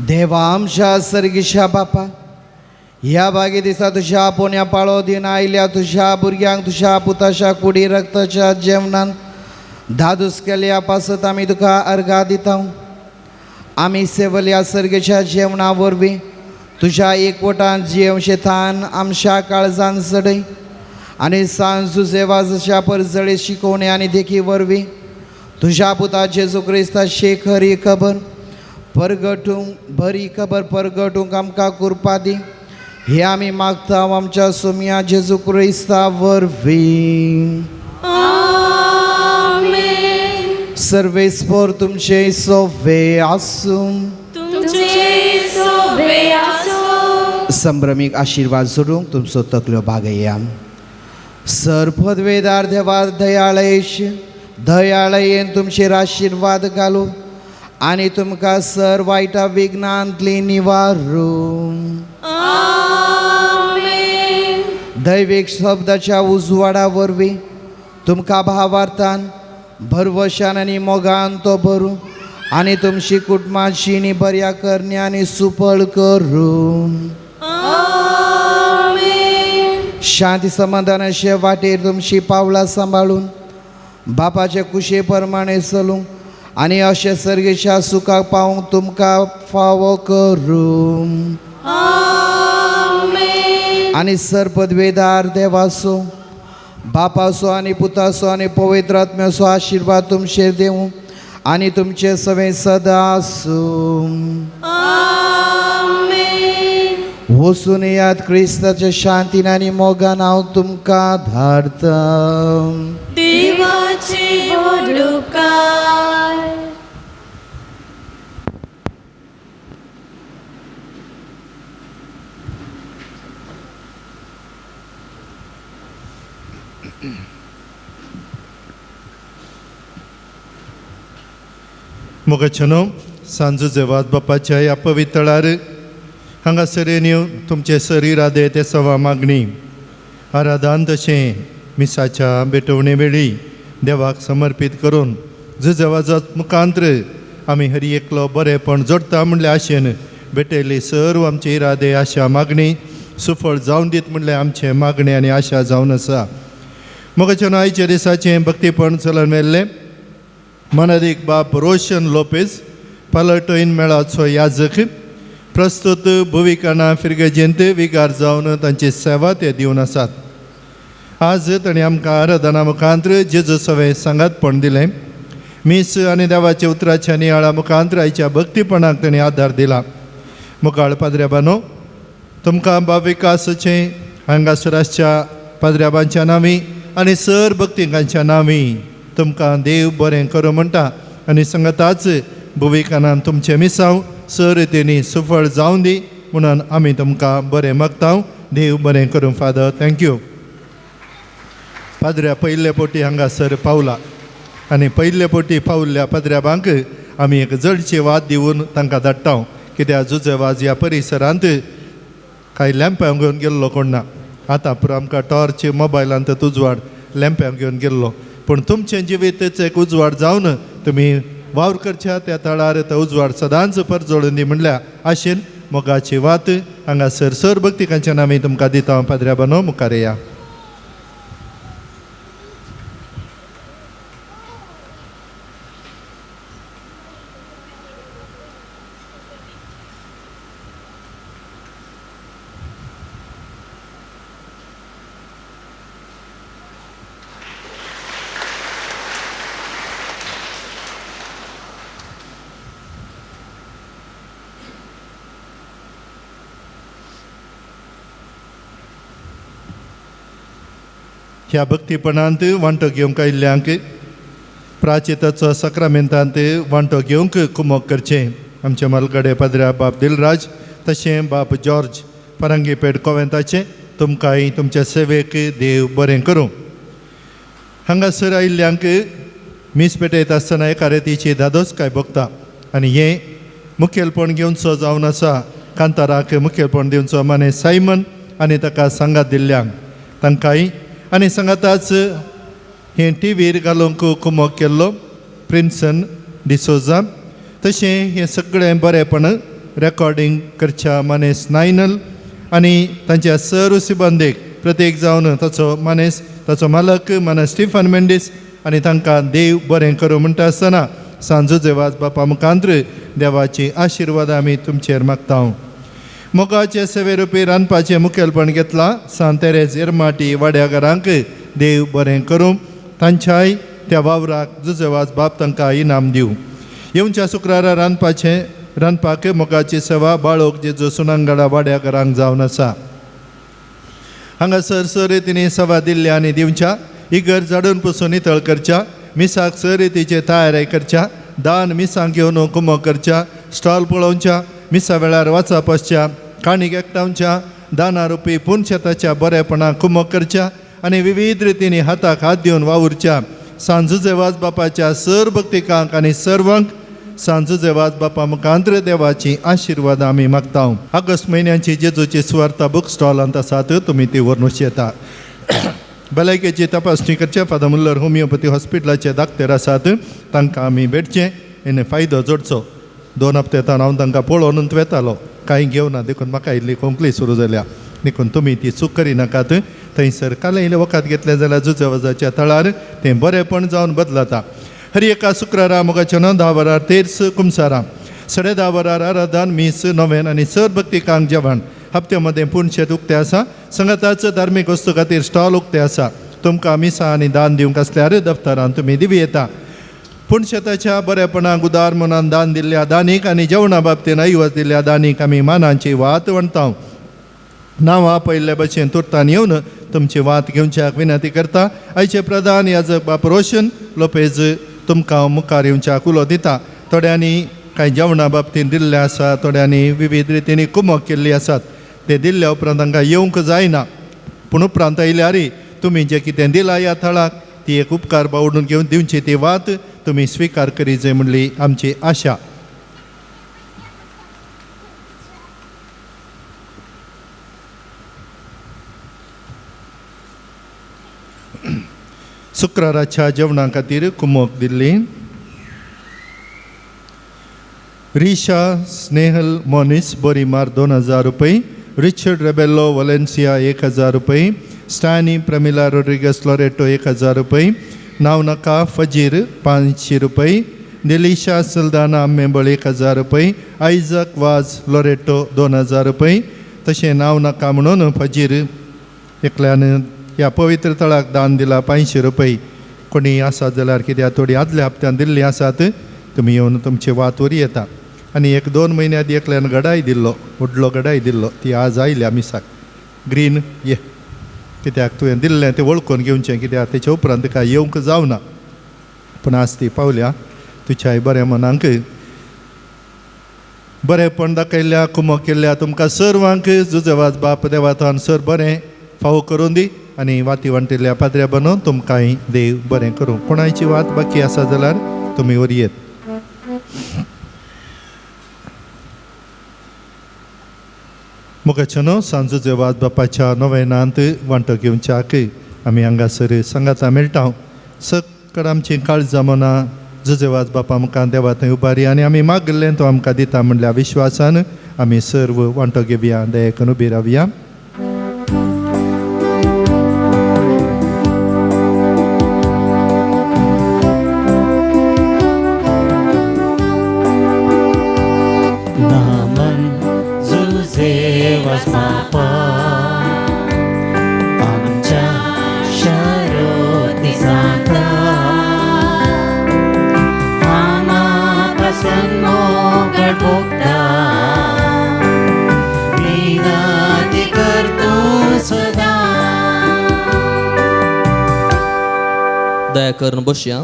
S2: देवा आमच्या सर्गीच्या बापा, ह्या बागे दिसा तुज्या पोन्या पाळो दिवन आयल्या तुज्या भुरग्यांक तुज्या पुताच्या कुडी रक्ताच्या जेवणान धादूस केल्या पासत आमी तुका अर्घा दिता. आमी सेवल्या सर्गेच्या जेवणा वरवीं तुज्या एकवटान जियेवचें थान आमच्या काळजान चडय आनी सांज जुजेवाजाच्या परजळे शिकोवणे आनी देखी वरवीं तुज्या पुता जेजू क्रिस्ताची खरी खबर परगटूंक बरी खबर परगटूंक आमकां कृपा दी. हे आमी मागता आमच्या सोम्या जेजू क्रिस्ता वरवीं. सर्वेस्पर तुमचे सोवे आसूं.
S4: तुमचे सोवे आसूं.
S2: संभ्रमीक आशिर्वाद जोडूंक तुमचो तकल्यो भागया. सर पदवेदार देवा दयाळेश दयाळयेन तुमचेर आशिर्वाद घालू आनी तुमकां सर वायटा विघ्नांतली निवारू. दैवीक शब्दाच्या उजवाडा वरवीं तुमकां भावार्थान भरवशान आनी मोगान तो भरूं आनी तुमची कुटुंबाची नी बऱ्या करणी आनी सुपळ करूं. शांती समाधानाचे वाटेर तुमची पावलां सांबाळून बापाचे कुशे प्रमाणे चलूंक आनी अशें सर्गेच्या सुखाक पावूंक तुमकां फावो करूं. आनी सर पदवेदार देवाचो बापाचो आनी पुताचो आनी पवित्र आत्म्याचो आशिर्वाद तुमचेर दिवं आनी तुमचे सवें सदां आसूं. वचून याद क्रिस्ताच्या शांतीन आनी मोगान हांव तुमकां धाडटा.
S4: देवाचे उपकार.
S8: मोगाचेनो सांजू जेवात बापाच्या ह्या पवित्रळार हांगासर येवन तुमचे शरीरादे ते सवा मागणी आराधान तशें मिसाच्या भेटवणे वेळी देवाक समर्पीत करून जुजेवाजात मुखांत्र आमी हरी एकलो बरेंपण जोडटा म्हणल्या आशेन भेटयली सर्व आमचे इरादे आशा मागणी सुफळ जावन दीत म्हणल्यार आमचें मागणें आनी आशा जावन आसा. मोगाचेनो आयच्या दिसाचें भक्तीपण चलन मेल्लें मनादीक बाप रोशन लोपेज पालटोईन मेळाचो याजक प्रस्तुत भुविकाना फिरगजेंत विगार जावन तांची सेवा ते दिवन आसात. आज तांणी आमकां आराधना मुखांत्र जेजू सवें सांगातपण दिलें. मीस आनी देवाच्या उतराच्या नियाळा मुखांत्र आयच्या भक्तीपणाक तांणी आदार दिला. मुखाळ पाद्र्याबानो तुमकां बाब विकासाचें हांगासर आसच्या पाद्र्याबांच्या नांवी आनी सर भक्तिकांच्या नांवी तुमकां देव बरें करूं म्हणटा आनी सांगताच भुविकानान तुमचें मिसांव सर रितींनी सुफळ जावन दी म्हणून आमी तुमकां बरें मागता. देव बरें करूं फादर. Thank you. पाद्र्या पयले पोटी हांगासर पावला आनी पयले पोटी पावल्ल्या पाद्र्याबांक आमी एक जळची वाद दिवन तांकां धाडटा कित्याक जुजेवाज ह्या परिसरांत कांय लॅम्पां घेवन गेल्लो कोण ना. आतां पुरो आमकां टॉर्च मोबायलांत उजवाड लॅम्पां घेवन गेल्लो पूण तुमचें जिवीतच एक उजवाड जावन तुमी वावर करच्या त्या तळार तो उजवाड सदांच परजोळून दी म्हणल्यार आशेन मोगाची वात हांगासर सर भक्तिकांच्या नांवी तुमकां दिता. पाद्र्या बानो मुखार या. ह्या भक्तीपणांत वांटो घेवंक आयिल्ल्यांक प्राचिताचो सक्रामेंतांत वांटो घेवंक कुमोक करचें आमचे मालगडे पाद्र्या बाप दिलराज तशें बाप जॉर्ज परांगीपेठ कोवेंताचें तुमकांय तुमच्या सेवेक देव बरें करूं. हांगासर आयिल्ल्यांक मीस पेटयता आसतना एका रेतीची धादोसकाय भोगता आनी हें मुखेलपण घेवचो जावन आसा कांताराक मुखेलपण दिवचो माने सायमन आनी ताका सांगात दिल्ल्यांक तांकांय आनी सांगाताच हें टी व्हीर घालूंक कुमोक केल्लो प्रिन्सन डिसोजा तशें हें सगळें बरेंपण रेकॉर्डिंग करच्या मानेस नायनल आनी तांच्या सर्व सिबंदीक प्रत्येक जावन ताचो मानेस ताचो मालक मानेस स्टिफन मेंडीस आनी तांकां देव बरें करूं म्हणटा आसतना सांजू देवाच बापा मुखांत्र देवाची आशिर्वाद आमी तुमचेर मागता. मोगाचे सेवे रुपी रांदपाचें मुखेलपण घेतलां सांत तेरेज एरमाटी वाड्याघरांक देव बरें करूं तांच्याय त्या वावराक जुजेवाज बाप तांकां इनाम दिवं. येवच्या शुक्रारा रांदपाचें रांदपाक मोगाची सेवा बाळोक जेजू सुनांगडा वाड्याघरांक जावन आसा. हांगासर स रितींनी सेवा दिल्ल्या आनी दिवच्या इगर्ज झाडून पुसून नितळ करच्या मिसाक स रितीचे तयारी करच्या दान मिसांक घेवन कुमो करच्या स्टॉल पळोवच्या मिसा वेळार वाचप आसच्या काणीक एकठांवच्या दाना रुपी पुनशेताच्या बरेपणाक कुमो करच्या आनी विविध रितींनी हाताक हात दिवन वावुरच्या. सांजुजेवाज बापाच्या सर भक्तिकांक आनी सर्वांक सांजुजेवाज बापा मुखांत्र देवाची आशिर्वाद आमी मागता. ऑगस्ट म्हयन्याची जेजूची सुवार्ता बूक स्टॉलांत आसात तुमी ती व्हरून येता. भलायकेची तपासणी करचे फादर मुल्लर होमियोपॅथी हॉस्पिटलाचे दाक्तेर आसात तांकां आमी भेटचें आनी फायदो जोडचो. 2 हप्त्यान हांव तांकां पळोवन वेतालो कांय घेवना देखून म्हाका इल्ली खोंकली सुरू जाल्या देखून तुमी ती चूक करिनाकात. थंयसर काल इल्लें वखद घेतलें जाल्यार जुजवजाच्या तळार तें बरेंपण जावन बदलता. हर एका शुक्रारा मोगाच्या 9 वरार तेर्स कुमसारां 10:30 वरार आराधन मीस नोवेन आनी सर भक्तिकांक जेवण. हप्ते मदें पुणशेत उक्तें आसा. संगताच धार्मीक वस्तू खातीर स्टॉल उक्तें आसा. तुमकां मिसां आनी दान दिवंक आसल्यार दफ्तरान तुमी दिवं येता. पूण शेताच्या बरेपणाक उदार मनान दान दिल्ल्या दानीक आनी जेवणा बाबतीन ऐवज दिल्ल्या दानीक आमी मानाची वात वणता. नांवां पयले भशेन तुर्तान येवन तुमची वात घेवच्याक विनंती करता. आयचे प्रधान याजक बाप रोशन लोपेज तुमकां मुखार येवच्याक उलो दिता. थोड्यांनी कांय जेवणा बाबतीन दिल्ले आसा थोड्यांनी विविध रितींनी कुमक केल्ली आसात ते दिल्ल्या उपरांत तांकां येवंक जायना पूण उपरांत आयल्यार तुमी जें कितें दिलां ह्या थळाक ती एक उपकार बावडून घेवन दिवची ती वात तुमी स्विकार करीत म्हणली आमची आशा. शुक्राराच्या जेवणा खातीर कुमक दिल्ली रिशा स्नेहल मोनीस बोरीमार 2000 रुपये, रिचर्ड रेबेलो वलेन्सिया 1000 रुपये, स्टॅनी प्रमिला रोड्रिगस लोरेटो 1000 रुपये, नावनका फजीर 500 रुपये, दिलिशा सल्दाना मेंबळ 1000 रुपये, आयजक वाज लोरेटो 2000 रुपये. तशें नावनका म्हणून फजीर एकल्यान ह्या पवित्र तळाक दान दिला 500 रुपये. कोणी आसात जाल्यार कित्याक थोडी आदल्या हप्त्यान दिल्ली आसात तुमी येवन तुमची वात वरी येता. आनी 1-2 म्हयन्या आदी एकल्यान गडाय दिल्लो व्हडलो गडाय दिल्लो ती आज आयल्या मिसाक ग्रीन ये कित्याक तुवें दिल्लें तें वळखून घेवचें कित्याक तेच्या उपरांत तिका येवंक जावना पूण आज ती पावल्या. तुज्याय बऱ्या मनांक बरेंपण दाखयल्ल्या कुमक केल्ल्या तुमकां सर्वांक जुजवाज बाप देवातान सर बरें फावो करून दी आनी वाती वांटिल्ल्या पाद्र्या बनोवन तुमकांय देव बरें करूं. कोणायची वात बाकी आसा जाल्यार तुमी वरयेत. मुखाच्या न्हू सांजू वाज बापाच्या नोवेनांत वांटो घेवच्याक आमी हांगासर सांगाता मेळटा. सकड आमची काळजां मनां जुजेवाज बापा मुखार देवा थंय उबारी आनी आमी मागलें तो आमकां दिता म्हणल्या विश्वासान आमी सर्व वांटो घेवया. दयेकून उबी रावया.
S3: दया करून बसया.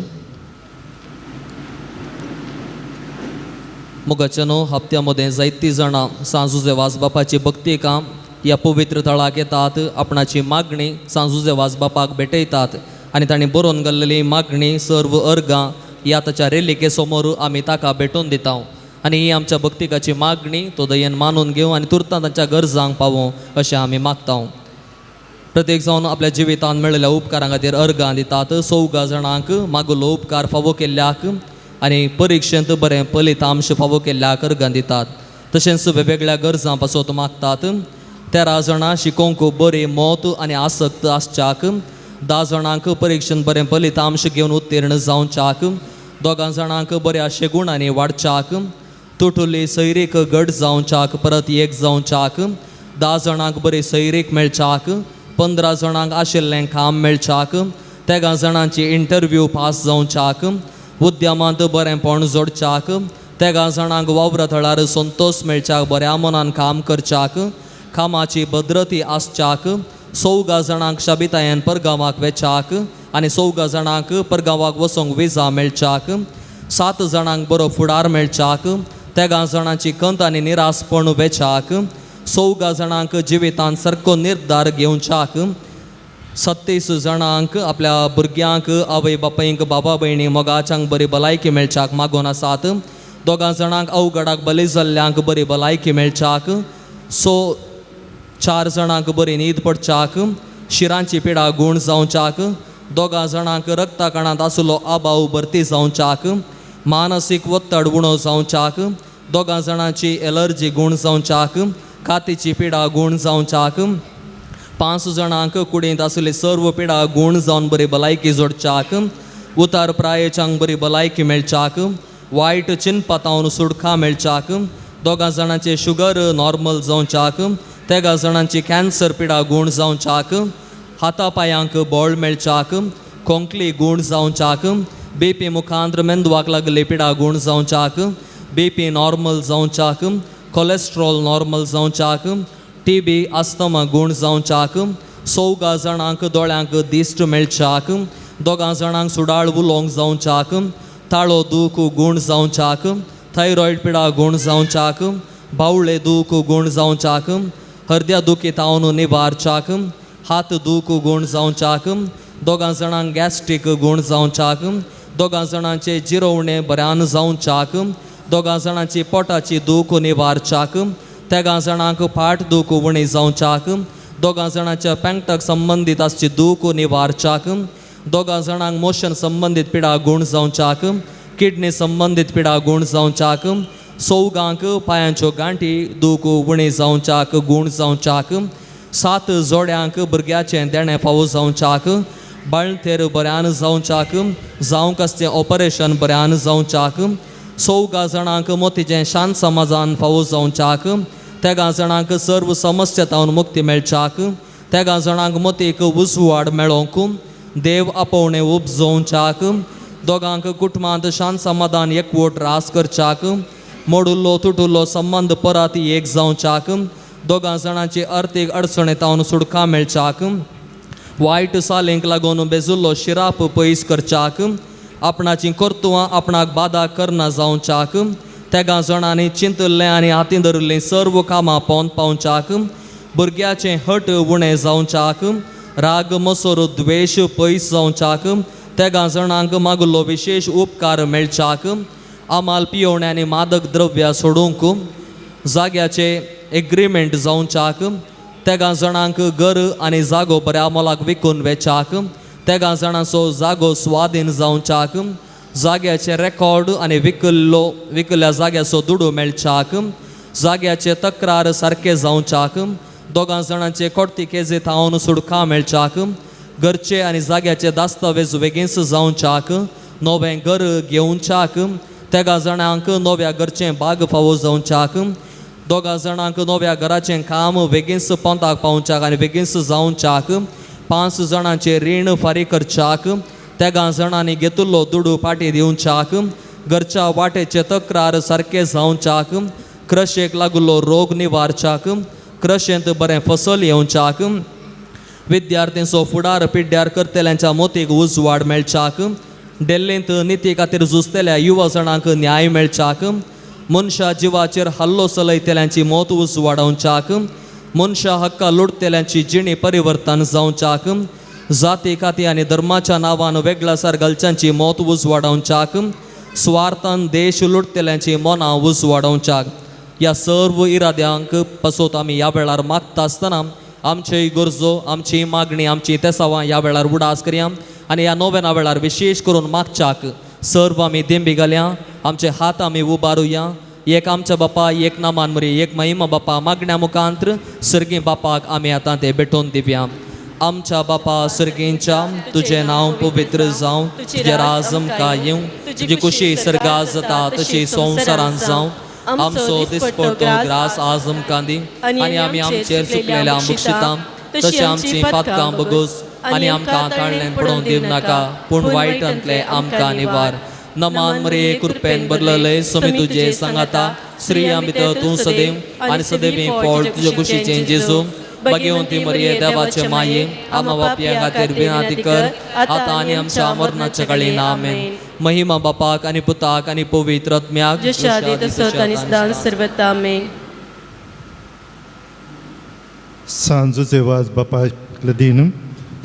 S3: मोगाच्यानो हप्त्या मदें जायतीं जाणां सांजुजे वाज बापाची भक्ती काम ह्या पवित्र थळाक येतात आपणाची मागणी सांजुजे वाज बापाक भेटयतात आनी तांणी बरोवन घाल्लेली मागणी सर्व अर्गां ह्या ताच्या रेलिके समोर आमी ताका भेटोवन दिता आनी ही आमच्या भक्तिकाची मागणी तो दयेन मानून घेवं आनी तुर्तां तांच्या गरजांक पावों अशें आमी मागता. प्रत्येक जावन आपल्या जिवितांत मेळिल्ल्या उपकारां खातीर अर्गां दितात. 4 जाणांक मागुलो उपकार फावो केल्ल्याक आनी परिक्षेंत बरें फलितांश फावो केल्ल्या करगां दितात. तशेंच वेगवेगळ्या गरजां पासत मागतात. 13 जाणां शिकोवंक बरी मत आनी आसक्त आसच्याक, 10 जाणांक परिक्षेंत बरें फलितांश घेवन उत्तीर्ण जावच्याक, 2 जाणांक बऱ्या शेगुणांनी वाडच्याक, तुटुल्ली सैरीक घट जावच्याक परत एक जावच्याक, 10 जाणांक बरी सैरीक मेळच्याक, 15 जाणांक आशिल्लें काम मेळच्याक, 13 जाणांची इंटरव्यू पास जावच्याक, उद्यमांत बरेंपण जोडच्याक, 13 जाणांक वावरा थळार संतोश मेळच्याक, बऱ्या मनान काम करच्याक, कामाची भद्रती आसच्याक, 4 जाणांक शाबितायेन परगांवाक वेच्याक आनी 4 जाणांक परगांवाक वचोंक विजा मेळच्याक, 7 जाणांक बरो फुडार मेळच्याक, 13 जाणांची खंत आनी निरासपण वेच्याक, 4 जाणांक जिवितांत सारको निर्धार घेवच्याक, 37 जाणांक आपल्या भुरग्यांक आवय बापायंक बाबा भयणी मोगाच्यांक बरी भलायकी मेळच्याक मागून आसात. 2 जाणांक अवघडाक बली जाल्ल्यांक बरी भलायकी मेळच्याक, 4 जाणांक बरी न्हीद पडच्याक, शिरांची पिडा गूण जावच्याक, 2 जाणांक रक्ताकणांत आशिल्लो आबाव भरती जावच्याक, मानसीक ಒತ್ತಡ उणो जावच्याक, 2 जाणांची एलर्जी गूण जावच्याक, कातीची पिडा गूण जावच्याक, 5 जाणांक कुडींत आशिल्ली सर्व पिडा गूण जावन बरी भलायकी जोडच्याक, उतार प्रायेच्यांक बरी भलायकी मेळच्याक, वायट चिंतपातावन सुडका मेळच्याक, 2 जाणांचे शुगर नॉर्मल जावच्याक, 13 जाणांची कॅन्सर पिडा गूण जावच्याक, हाता पांयांक बळ मेळच्याक, खोंकली गूण जावच्याक, बीपी मुखांत मेंदवाक लागली पिडा गूण जावच्याक, बीपी नॉर्मल जावच्याक, कोलेस्ट्रॉल नॉर्मल जावच्याक, टीबी अस्थमा गूण जावच्याक, 4 जाणांक दोळ्यांक दिश्ट मेळच्याक, 2 जाणांक सुडाळ उलोवंक जावच्याक, ताळो दूख गूण जावच्याक, थायरॉयड पिडा गूण जावच्याक, बावळे दूख गूण जावच्याक, हरद्या दुखी तावन निवारच्याक, हात दूख गूण जावच्याक, 2 जाणांक गॅस्ट्रीक गूण जावच्याक, 2 जाणांचे जिरोवणे बऱ्यान जावच्याक, 2 जाणांची पोटाची दूख निवारच्याक, 13 जाणांक फाट दूख उणी जावच्याक, 2 जाणांच्या पेंगटाक संबंदीत आसची दूख निवारच्याक, 2 जाणांक मोशन संबंदीत पिडा गूण जावच्याक, किडनी संबंदीत पिडा गूण जावच्याक, 4 पांयांच्यो गांठी दूख उणी जावच्याक गूण जावच्याक, 7 जोड्यांक भुरग्याचें देणें फावो जावच्याक, बाळंतेर बऱ्यान जावच्याक, जावंक आसचें ऑपरेशन बऱ्यान जावच्याक, 4 जाणांक मोतीचें शांत समाजान फावो जावच्याक, 13 जाणांक सर्व समस्या तावन मुक्ती मेळच्याक, 13 जाणांक मोतीक उजवाड मेळोवंक, देव आपोवणें उपजोवच्याक, 2 कुटुंबांत शांत समाधान एकवट रास करच्याक, मोडुल्लो तुटुल्लो संबंद परत एक जावच्याक, 2 जाणांची अर्थीक अडचणे तावन सुडका मेळच्याक, वायट सालेंक लागून बेजुल्लो शिराप पयस करच्याक, आपणाची कर्तुवां आपणाक बादा करना जावच्याक, 13 जाणांनी चिंतल्लें आनी हातीन धरिल्लीं सर्व कामां पोंत पावच्याक, भुरग्याचें हट उणें जावच्याक, राग मसोर द्वेश पयस जावच्याक, 13 जाणांक मागुल्लो विशेश उपकार मेळच्याक, आमाल पियोवणे आनी मादक द्रव्यां सोडूंक, जाग्याचे एग्रीमेंट जावच्याक, 13 जाणांक घर आनी जागो बऱ्या मोलाक विकून वेच्याक, 13 जाणांचो जागो स्वाधीन जावच्याक, जाग्याचे रेकॉर्ड आनी विकल्ल्या जाग्याचो दुडू मेळच्याक, जाग्याचे तक्रार सारके जावच्याक, 2 जाणांचे कोर्ती केजी थावन सुडका मेळच्याक, घरचे आनी जाग्याचे दस्तावेज बेगीनच जावच्याक, नवें घर घेवच्याक, 13 जाणांक नव्या घरचें बाग फावो जावच्याक, 2 जाणांक नव्या घराचें काम बेगीनच पोंताक पावच्याक आनी बेगीनच जावच्याक, 5 जाणांचें रीण फारीक करच्याक, 13 जाणांनी घेतिल्लो दुडू फाटीं दिवच्याक, घरच्या वाटेचे तक्रार सारके जावच्याक, क्रशेक लागुल्लो रोग निवारच्याक, क्रशेंत बरें फसल येवच्याक, विद्यार्थ्यांचो फुडार पिड्ड्यार करतल्यांच्या मोतीक उजवाड मेळच्याक, दिल्लींत निती खातीर झुजतल्या युवा जाणांक न्याय मेळच्याक, मनशा जिवाचेर हल्लो चलयतल्यांची मौत उजवाडावच्याक, मनशा हक्का लुडतल्यांची जिणी परिवर्तन जावच्याक, जाती काती आनी धर्माच्या नांवान वेगळासार घालच्यांची मौत उजवाडावच्याक, स्वार्थान देश लुडतल्यांची मनां उजवाडावच्याक. ह्या सर्व इराद्यांक पासत आमी ह्या वेळार मागता आसतना आमची गरजो, आमची मागणी, आमची तेसावां ह्या वेळार उडास करया आनी ह्या नोवेना वेळार विशेश करून मागच्याक सर्व आमी देंबी घालया, आमचे हात आमी उबारुया. एक आमच्या बापा, एक नामान मरी, एक महिमा बापा मागण्या मुखांत्र सर्गी बापाक आमी आतां ते भेटोवन दिवया. आमच्या बापा सर्गींच्या, तुजें नांव पवित्र जावं, तुजें राज आमकां येवं, तुजी कुशी सर्गा जाता तशी संवसारांत जावं. आमचो दिसपडतो ग्रास आज आमकां दी आनी आमी आमचेर चुकलेल्या बक्षिता तशी आमची पातकां बगोस आनी आमकां ताळ्ळें पडोवन दिवं नाका, पूण वायटांतलें आमकां निवार. नमान मरे कृपेन बरलले, समी तुजे सांगाता, स्त्रियां भितर तूं सदैव आनी सदैवी फळ तुजे कुशीचें जेजू. भाग्यवंती मरिये देवाचे माये, आमा बापया खातीर विनंती कर आतां आनी आमच्या मरणाच्या काळीन. आमेन. महिमा बापाक आनी पुताक आनी पवित्र आत्म्याक,
S9: जशें आदी तसोच आनी सदांच सर्वथा. आमेन.
S8: सांजूचे वाज बापा लदीन.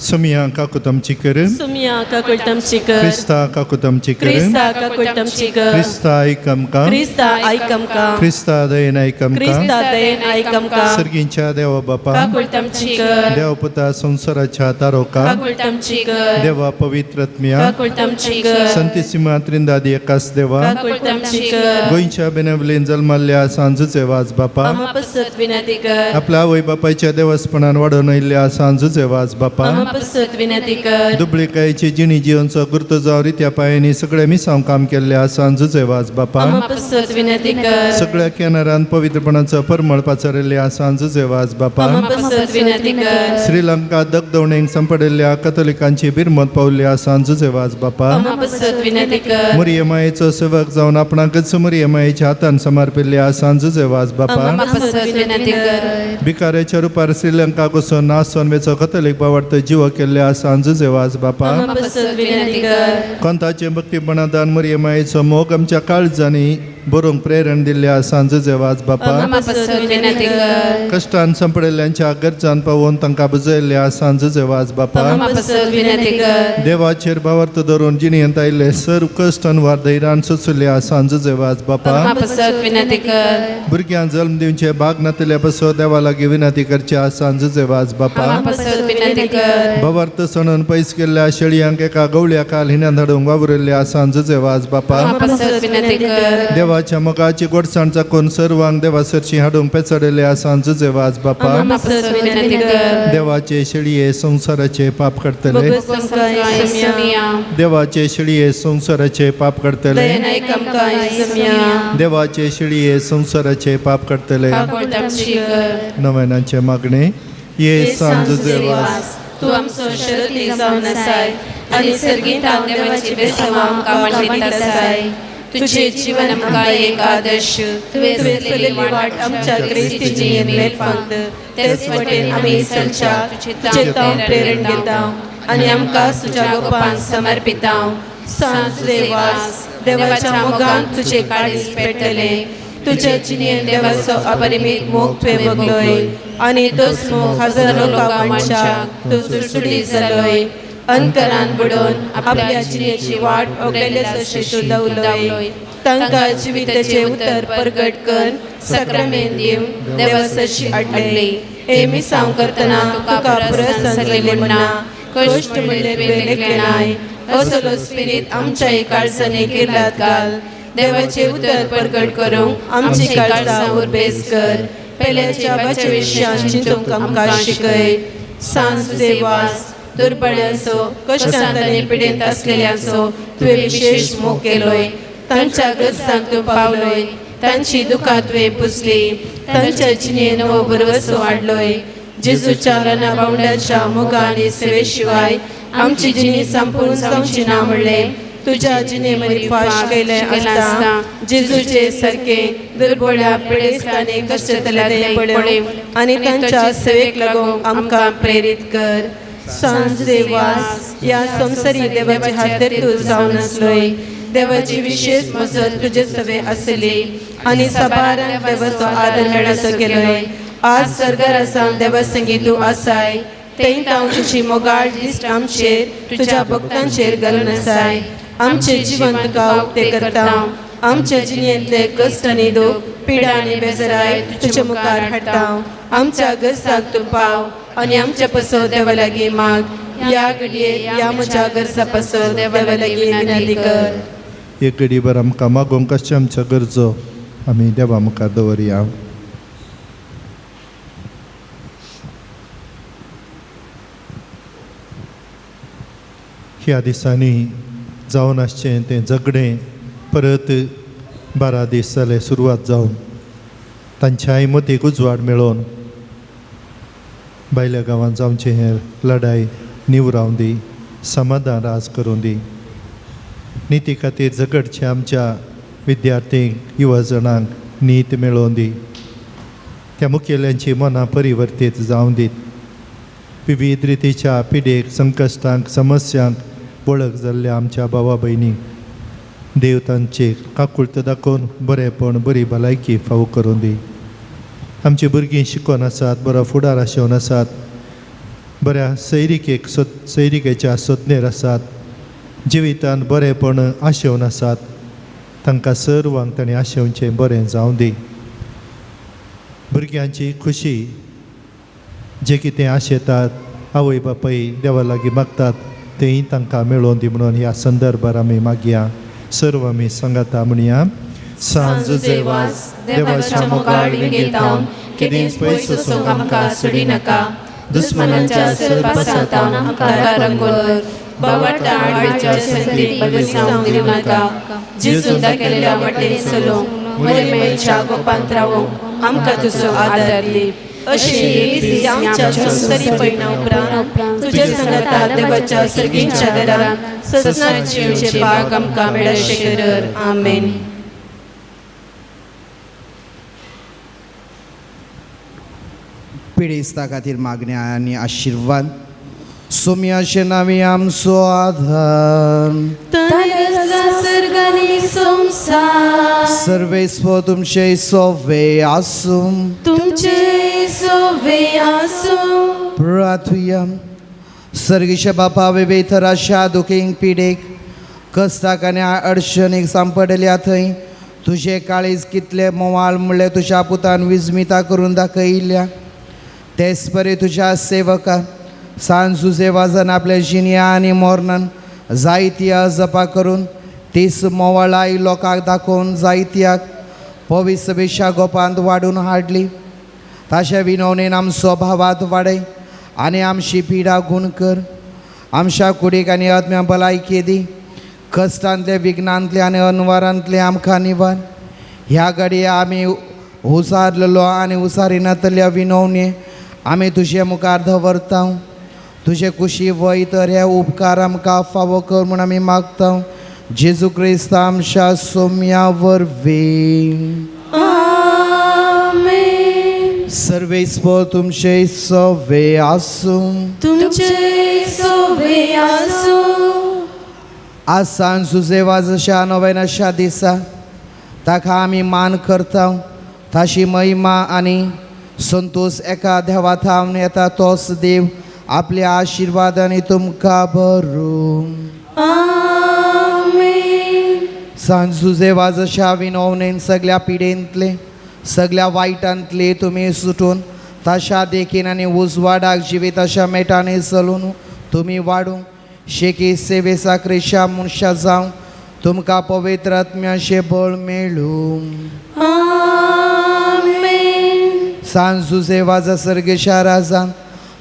S8: सुमिया काकुतमची कर.
S9: सुमिया काकुळटमची कर.
S8: क्रिस्ता काकुतमची कर.
S9: क्रिस्ता काकुळटमची कर.
S8: क्रिस्ता आयक आमकां.
S9: क्रिस्ता आयक आमकां.
S8: क्रिस्ता दयेन आयक आमकां.
S9: क्रिस्ता दयेन आयक आमकां.
S8: सर्गींच्या देवा बापा,
S9: काकुळटमची कर.
S8: देव पुता संवसाराच्या तारोका,
S9: काकुळटमची कर.
S8: देवा पवित्र आत्म्या,
S9: काकुळटमची कर.
S8: संतीसिमा त्रिंदादी एकास देवा,
S9: काकुळटमची कर.
S8: गोंयच्या बेनवलीन जल्मल्ल्या सांजूचे वाज बापा,
S9: आमा पसत विनंती कर.
S8: आपल्या आवय बापायच्या देवस्पणान वाडोवन येयल्ल्या सांजूचे वाज बापा,
S9: आमा पसत विनंती कर.
S8: दुबळीकायेची जिणी जिवनचो गुर्त जावं रित्या पायांनी सगळे मिसांव काम केल्ल्या सांजूचे वाज बापा,
S9: आमा पसत विनंती कर.
S8: सगळ्या केनारान पवित्रपणाचो परमळ पाचारिल्ल्या सांजूचे वाज बापा,
S9: आमा पसत विनंती कर.
S8: श्रीलंका दगदवणेक संपडिल्ल्या कथोलिकांची बिरमत पावल्ल्या सांजूचे वाज बापा,
S9: आमा पसत विनंती कर.
S8: मुरिये मायेचो सेवक जावन आपणाकच मुरिये मायेच्या हातान समर्पिल्ल्या सांजूचे वाज बापा,
S4: आमा पसत विनंती कर.
S8: भिकाऱ्याच्या रुपार श्रीलंका वचून नासोन वेचो कथोलीक बावडतो जीव केल्ल्या सांजूचे वाज बापा,
S9: आमा पसत विनंती कर.
S8: कोंताचे भक्तीपणादान मुरिये मायेचो मोग आमच्या काळजांनी बरोवंक प्रेरण दिल्ल्या सांजूचे वाज बापा,
S4: आमा पसत विनंती कर.
S8: कश्टान संपडिल्ल्यांच्या गरजान पावोवन तांकां बुजयल्ल्या सांजूचे वाज बापा,
S4: आमा पसत विनंती कर.
S8: देवाचेर भावार्थ धरून जिणेंत आयिल्ले सर्व कश्ट अनवार धैर्यान सोंसुल्ल्या सांजूचे वाज बापा,
S4: आमा पसत विनंती कर.
S8: भुरग्यांक जल्म दिवचे भाग नातिल्ल्या पासत देवा लागीं विनंती करच्या सांजूचे वाज बापा,
S4: आमा पसत विनंती कर.
S8: भावार्थ सणून पयस केल्ल्या शेळयांक एका गवळ्या काल हिन्यान धाडूंक वावुरिल्ल्या सांजूचे वाज बापा,
S4: आमा पसत विनंती कर.
S8: देवाच्या मोगाची गोडसाण चाकून सर्वांक देवासरशी हाडूंक पेचडिल्ल्या सांजूचे वाज बापा,
S9: आमा पसत विनंती कर.
S8: देवाचे शेळये संवसाराचे पाप करतले,
S9: बगस आमकां सुमिया.
S8: देवाचे शेळये संवसाराचे पाप करतले,
S9: दयेन आयक आमकां सुमिया.
S8: देवाचे शेळये संवसाराचे पाप करतले.
S4: काकुळटमची कर.
S8: नव्यानाचे मागणे. ये सांजूचे वास,
S9: तूं आमचो शरती जावन आसाय आनी सर्गींत हांव देवाची बेसांव आमकां वांटीत आसाय. तुझे जीवन आमकां एक आदर्श, तुवें चलयल्ली वाट आमच्या क्रिस्ती जिणेंत मेलफांत, तेच वटेन आमी चलच्या तुजें तांव प्रेरण घेता आनी आमकां तुज्या गोपान समर्पिता. सांजचे वास, देवाच्या मोगान तुजे काळीज पेटलें. तुज्या जिणेंत देवाचो अपरिमीत मोग तुवें भोगलोय आनी तोच मोग हजारो लोकां वांटच्या तूं सुडसुडीत जालोय. अंतरान बुडोवन आपल्या जिणेची वाट उगडलेले तशें तूं दवलोय. तांकां जिविताचें उतर परगट कर साक्रामेंत दिवन देवासशी हाडले. हे मिसांव करतना तुका पुरस्कार जाल्ले म्हणना, कश्ट म्हणले तुवें लेखलें नाय. असलो स्पिरीत आमच्याय काळजांनी किर्लात घाल. देवाचें उतर परगट करूंक आमची काळजां उर्बेस कर. पेल्याच्या बाच्या विशयान चिंतूंक आमकां शिकय. सांजचे वास, दुर्बळ्यांचो, कश्टांत आनी पिडेंत आसलेल्यांचो तुवें विशेश मोग केलोय. तांच्या गरजांक तूं पावलोय, तांची दुखां तुवें पुसली, तांच्या जिणेंत नवो भरवसो हाडलोय. जेजूच्या राना बावड्याच्या मोगा आनी सेवे शिवाय आमची जिणी संपूर्ण जावची ना म्हणलें तुज्या जिणे मदीं फाश केलें आसता. जेजूचे सारके दुर्बळ्या पिडेस्तांनी कश्टतल्या ते पळोवन आनी तांच्या सेवेक लागून आमकां प्रेरीत कर. सांजचे वास, ह्या संवसारी देवाचे हातेर तूं जावन आसलोय. देवाची विशेश मजत तुजे सवे आसली आनी साबारांक देवाचो आदर मेळसो केलोय. आज सर्गार आसान देवा संगी तूं आसाय, थंय हांव तुजी मोगाळ दिश्ट आमचेर तुज्या भक्तांचेर घालून आसाय. आमचें जिवन तुका उक्तें करता. आमच्या जिणेंतले कश्ट आनी दूख, पिडा आनी बेजाराय तुज्या मुखार हाडटा. आमच्या गरजाक तूं पाव आनी आमच्या पासत देवा लागीं माग. ह्या घडयेक ह्या म्हज्या गरजा पासत देवा लागीं विनंती कर.
S8: एक घडीभर आमकां मागोवंक आसच्यो आमच्यो गरजो आमी देवा मुखार दवरया. ह्या दिसांनी जावन आसचें तें झगडें परत 12 दीस जाले सुरवात जावन तांच्याय मतीक उजवाड मेळोवन भायल्या गांवांत जावचें हें लढाय निवरावन दी, समाधान राज करूं दी. निती खातीर झगडचें आमच्या विद्यार्थींक युवा जाणांक नीत मेळोवन दी. त्या मुखेल्यांची मनां परिवर्तीत जावं दीत. विविध रितीच्या पिडेक संकश्टांक समस्यांक वळख जाल्ल्या आमच्या भावा भयणींक देव तांचे काकुळत दाखोवन बरेंपण बरी भलायकी फावो करूं दी. आमची भुरगीं शिकोन आसात, बरो फुडार आशेवन आसात, बऱ्या सैरिकेक सैरिकेच्या सोदनेर आसात, जिवितान बरेंपण आशेवन आसात, तांकां सर्वांक तांणी आशेवचें बरें जावं दी. भुरग्यांची खुशी जे कितें आशेतात आवय बापाय देवा लागीं मागतात तेंय तांकां मेळोवन दी म्हणून ह्या संदर्भार आमी मागया. सर्व आमी सांगाता म्हणया.
S4: सांज देवास देवाच्या मोगाळ विंगेतावन केदींच पयस वचूंक आमकां सोडी नाका. दुस्मनांच्या सरपासातावन आमकां रंगोवर बावाटा आडवेच्या संदीक बदल दिवं नाका. जेजून दाखयलेल्या वाटेन चलोवंक मोहिमेच्या गोपांत रावोंक आमकां तुजो आदार दी. अशी आमच्या संवसारी पयणा उपरांत तुज्या सांगाता देवाच्या सर्गींच्या दारांत ससनात जिवचे पाक आमकां मेळशें कर. आमेन.
S2: पिडेस्ता खातीर मागण्या आनी आशिर्वाद. सोम्याचे नांवे आमचो आधार, सर्वेस्व तुमचे सोवे आसूं,
S9: तुमचे सोवे आसूं.
S2: प्रार्थुया. सर्गीच्या बापा विविध आशा दुखींक पिडेक कश्टाक आनी अडचणीक सांपडल्या थंय तुजें काळीज कितलें मोवाळ म्हणलें तुज्या पुतान विस्मिता करून दाखयल्या. तेच परी तुज्या सेवका सांज जुझे आपल्या जिन्या आनी मोरनान जायत्या जपा करून तीस मोवाळाय लोकांक दाखोवन जायत्याक पवित्र गोपांत वाडून हाडली. ताच्या विनवणेन आमचो भावात वाडय आनी आमची पिडा गुण कर. आमच्या कुडीक आनी आत्म्या भलायकी दी. कश्टांतले विघ्नांतले आनी अनवारांतले आमकां निवार. ह्या घडये आमी उसारलेलो आनी उसारिनातल्या विनवणे आमी तुजे मुखार दवरता. तुजे कुशी वय तर हे उपकार आमकां फावो कर म्हूण आमी मागता. जेजू क्रिस्त आमच्या सोम्या वरवीं.
S9: आमेन.
S2: सर्वेस्पर तुमचे सवे आसूं,
S9: तुमचे सवे आसूं.
S2: आज सांज जुझे नव्यानशा दिसा ताका आमी मान करता. ताशी महिमा आनी संतोष एका देवा थावन येता तोच देव आपल्या आशिर्वादांनी तुमकां भरूं.
S9: आमेन.
S2: सांज जुझे वाजशा विनवणेन सगळ्या पिडेंतले सगळ्या वायटांतले तुमी सुटून ताशा देखीन आनी उजवाडाक जिवीत अशा मेटांनी चलून तुमी वाडूंक शेकी सेवे साकरेच्या मनशां जावं तुमकां पवित्र आत्म्याचें बळ मेळूं.
S9: आमेन.
S2: सांज जुझे वाजा सर्गेशा राजान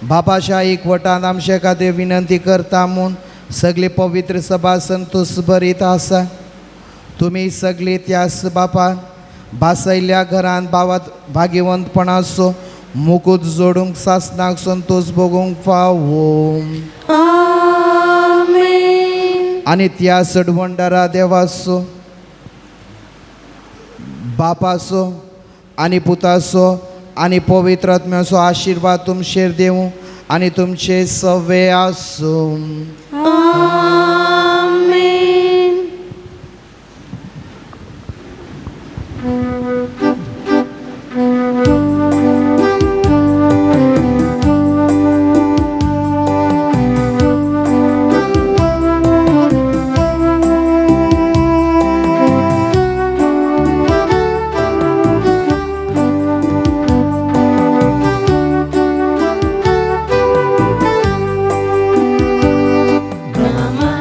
S2: बापाच्या एकवटान आमचे खातीर विनंती करता म्हूण सगळे पवित्र सभा संतोष भरीत आसा. तुमी सगळे त्यास बापान भासयल्ल्या घरांत भावात भाग्यवंतपणाचो मुकूत जोडूंक सासनाक संतोष भोगूंक फावो.
S9: आमेन.
S2: आनी त्या सडवंडारा देवाचो बापाचो आनी पुताचो आनी पवित्र आत्म्याचो आशिर्वाद तुमचेर देवूं आनी तुमचे सवे आसूं.
S9: आमेन. Mama.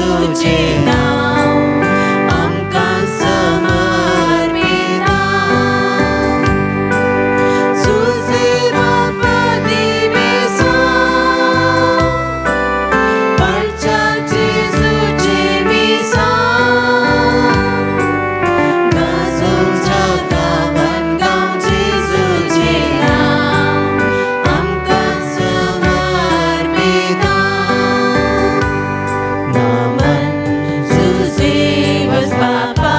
S9: जेजूचें नांव आमकां समर्पिता. जुझे बापा दी बेसांव, पडच्या जेजूचें मिसांव, गाजोवच्या गांवान गांव जेजूचें नांव आमकां समर्पिता. नमन जुझे बापा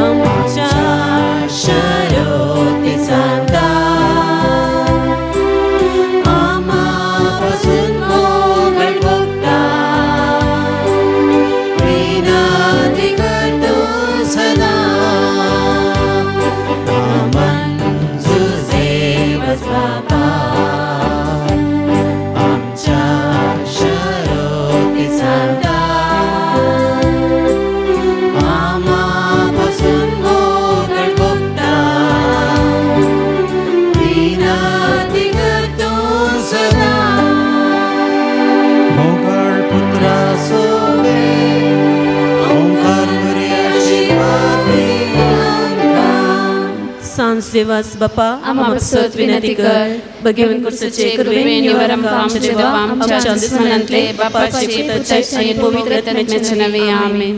S9: आमच्या शरोती सांता, आमापासून मोगळ भोगता, विनंती करतो सदा. नमन जुझे बापा आमच्या शरोती सांता, आमापासून मोगळ भोगता, विनंती करतो सदा.
S10: मोगाळ पुत्रा सोबे ओंकार आशीर्वाद
S9: सांज देवास बापा
S4: आम्हा पासत विनंती कर.
S9: भगेवन कुर्सचे कृपेन निवर आमकां आमच्या देवा आमच्या दुस्मनांतले बापाचे पुताचे आनी पवित्र आत्म्याचे नावे आमेन.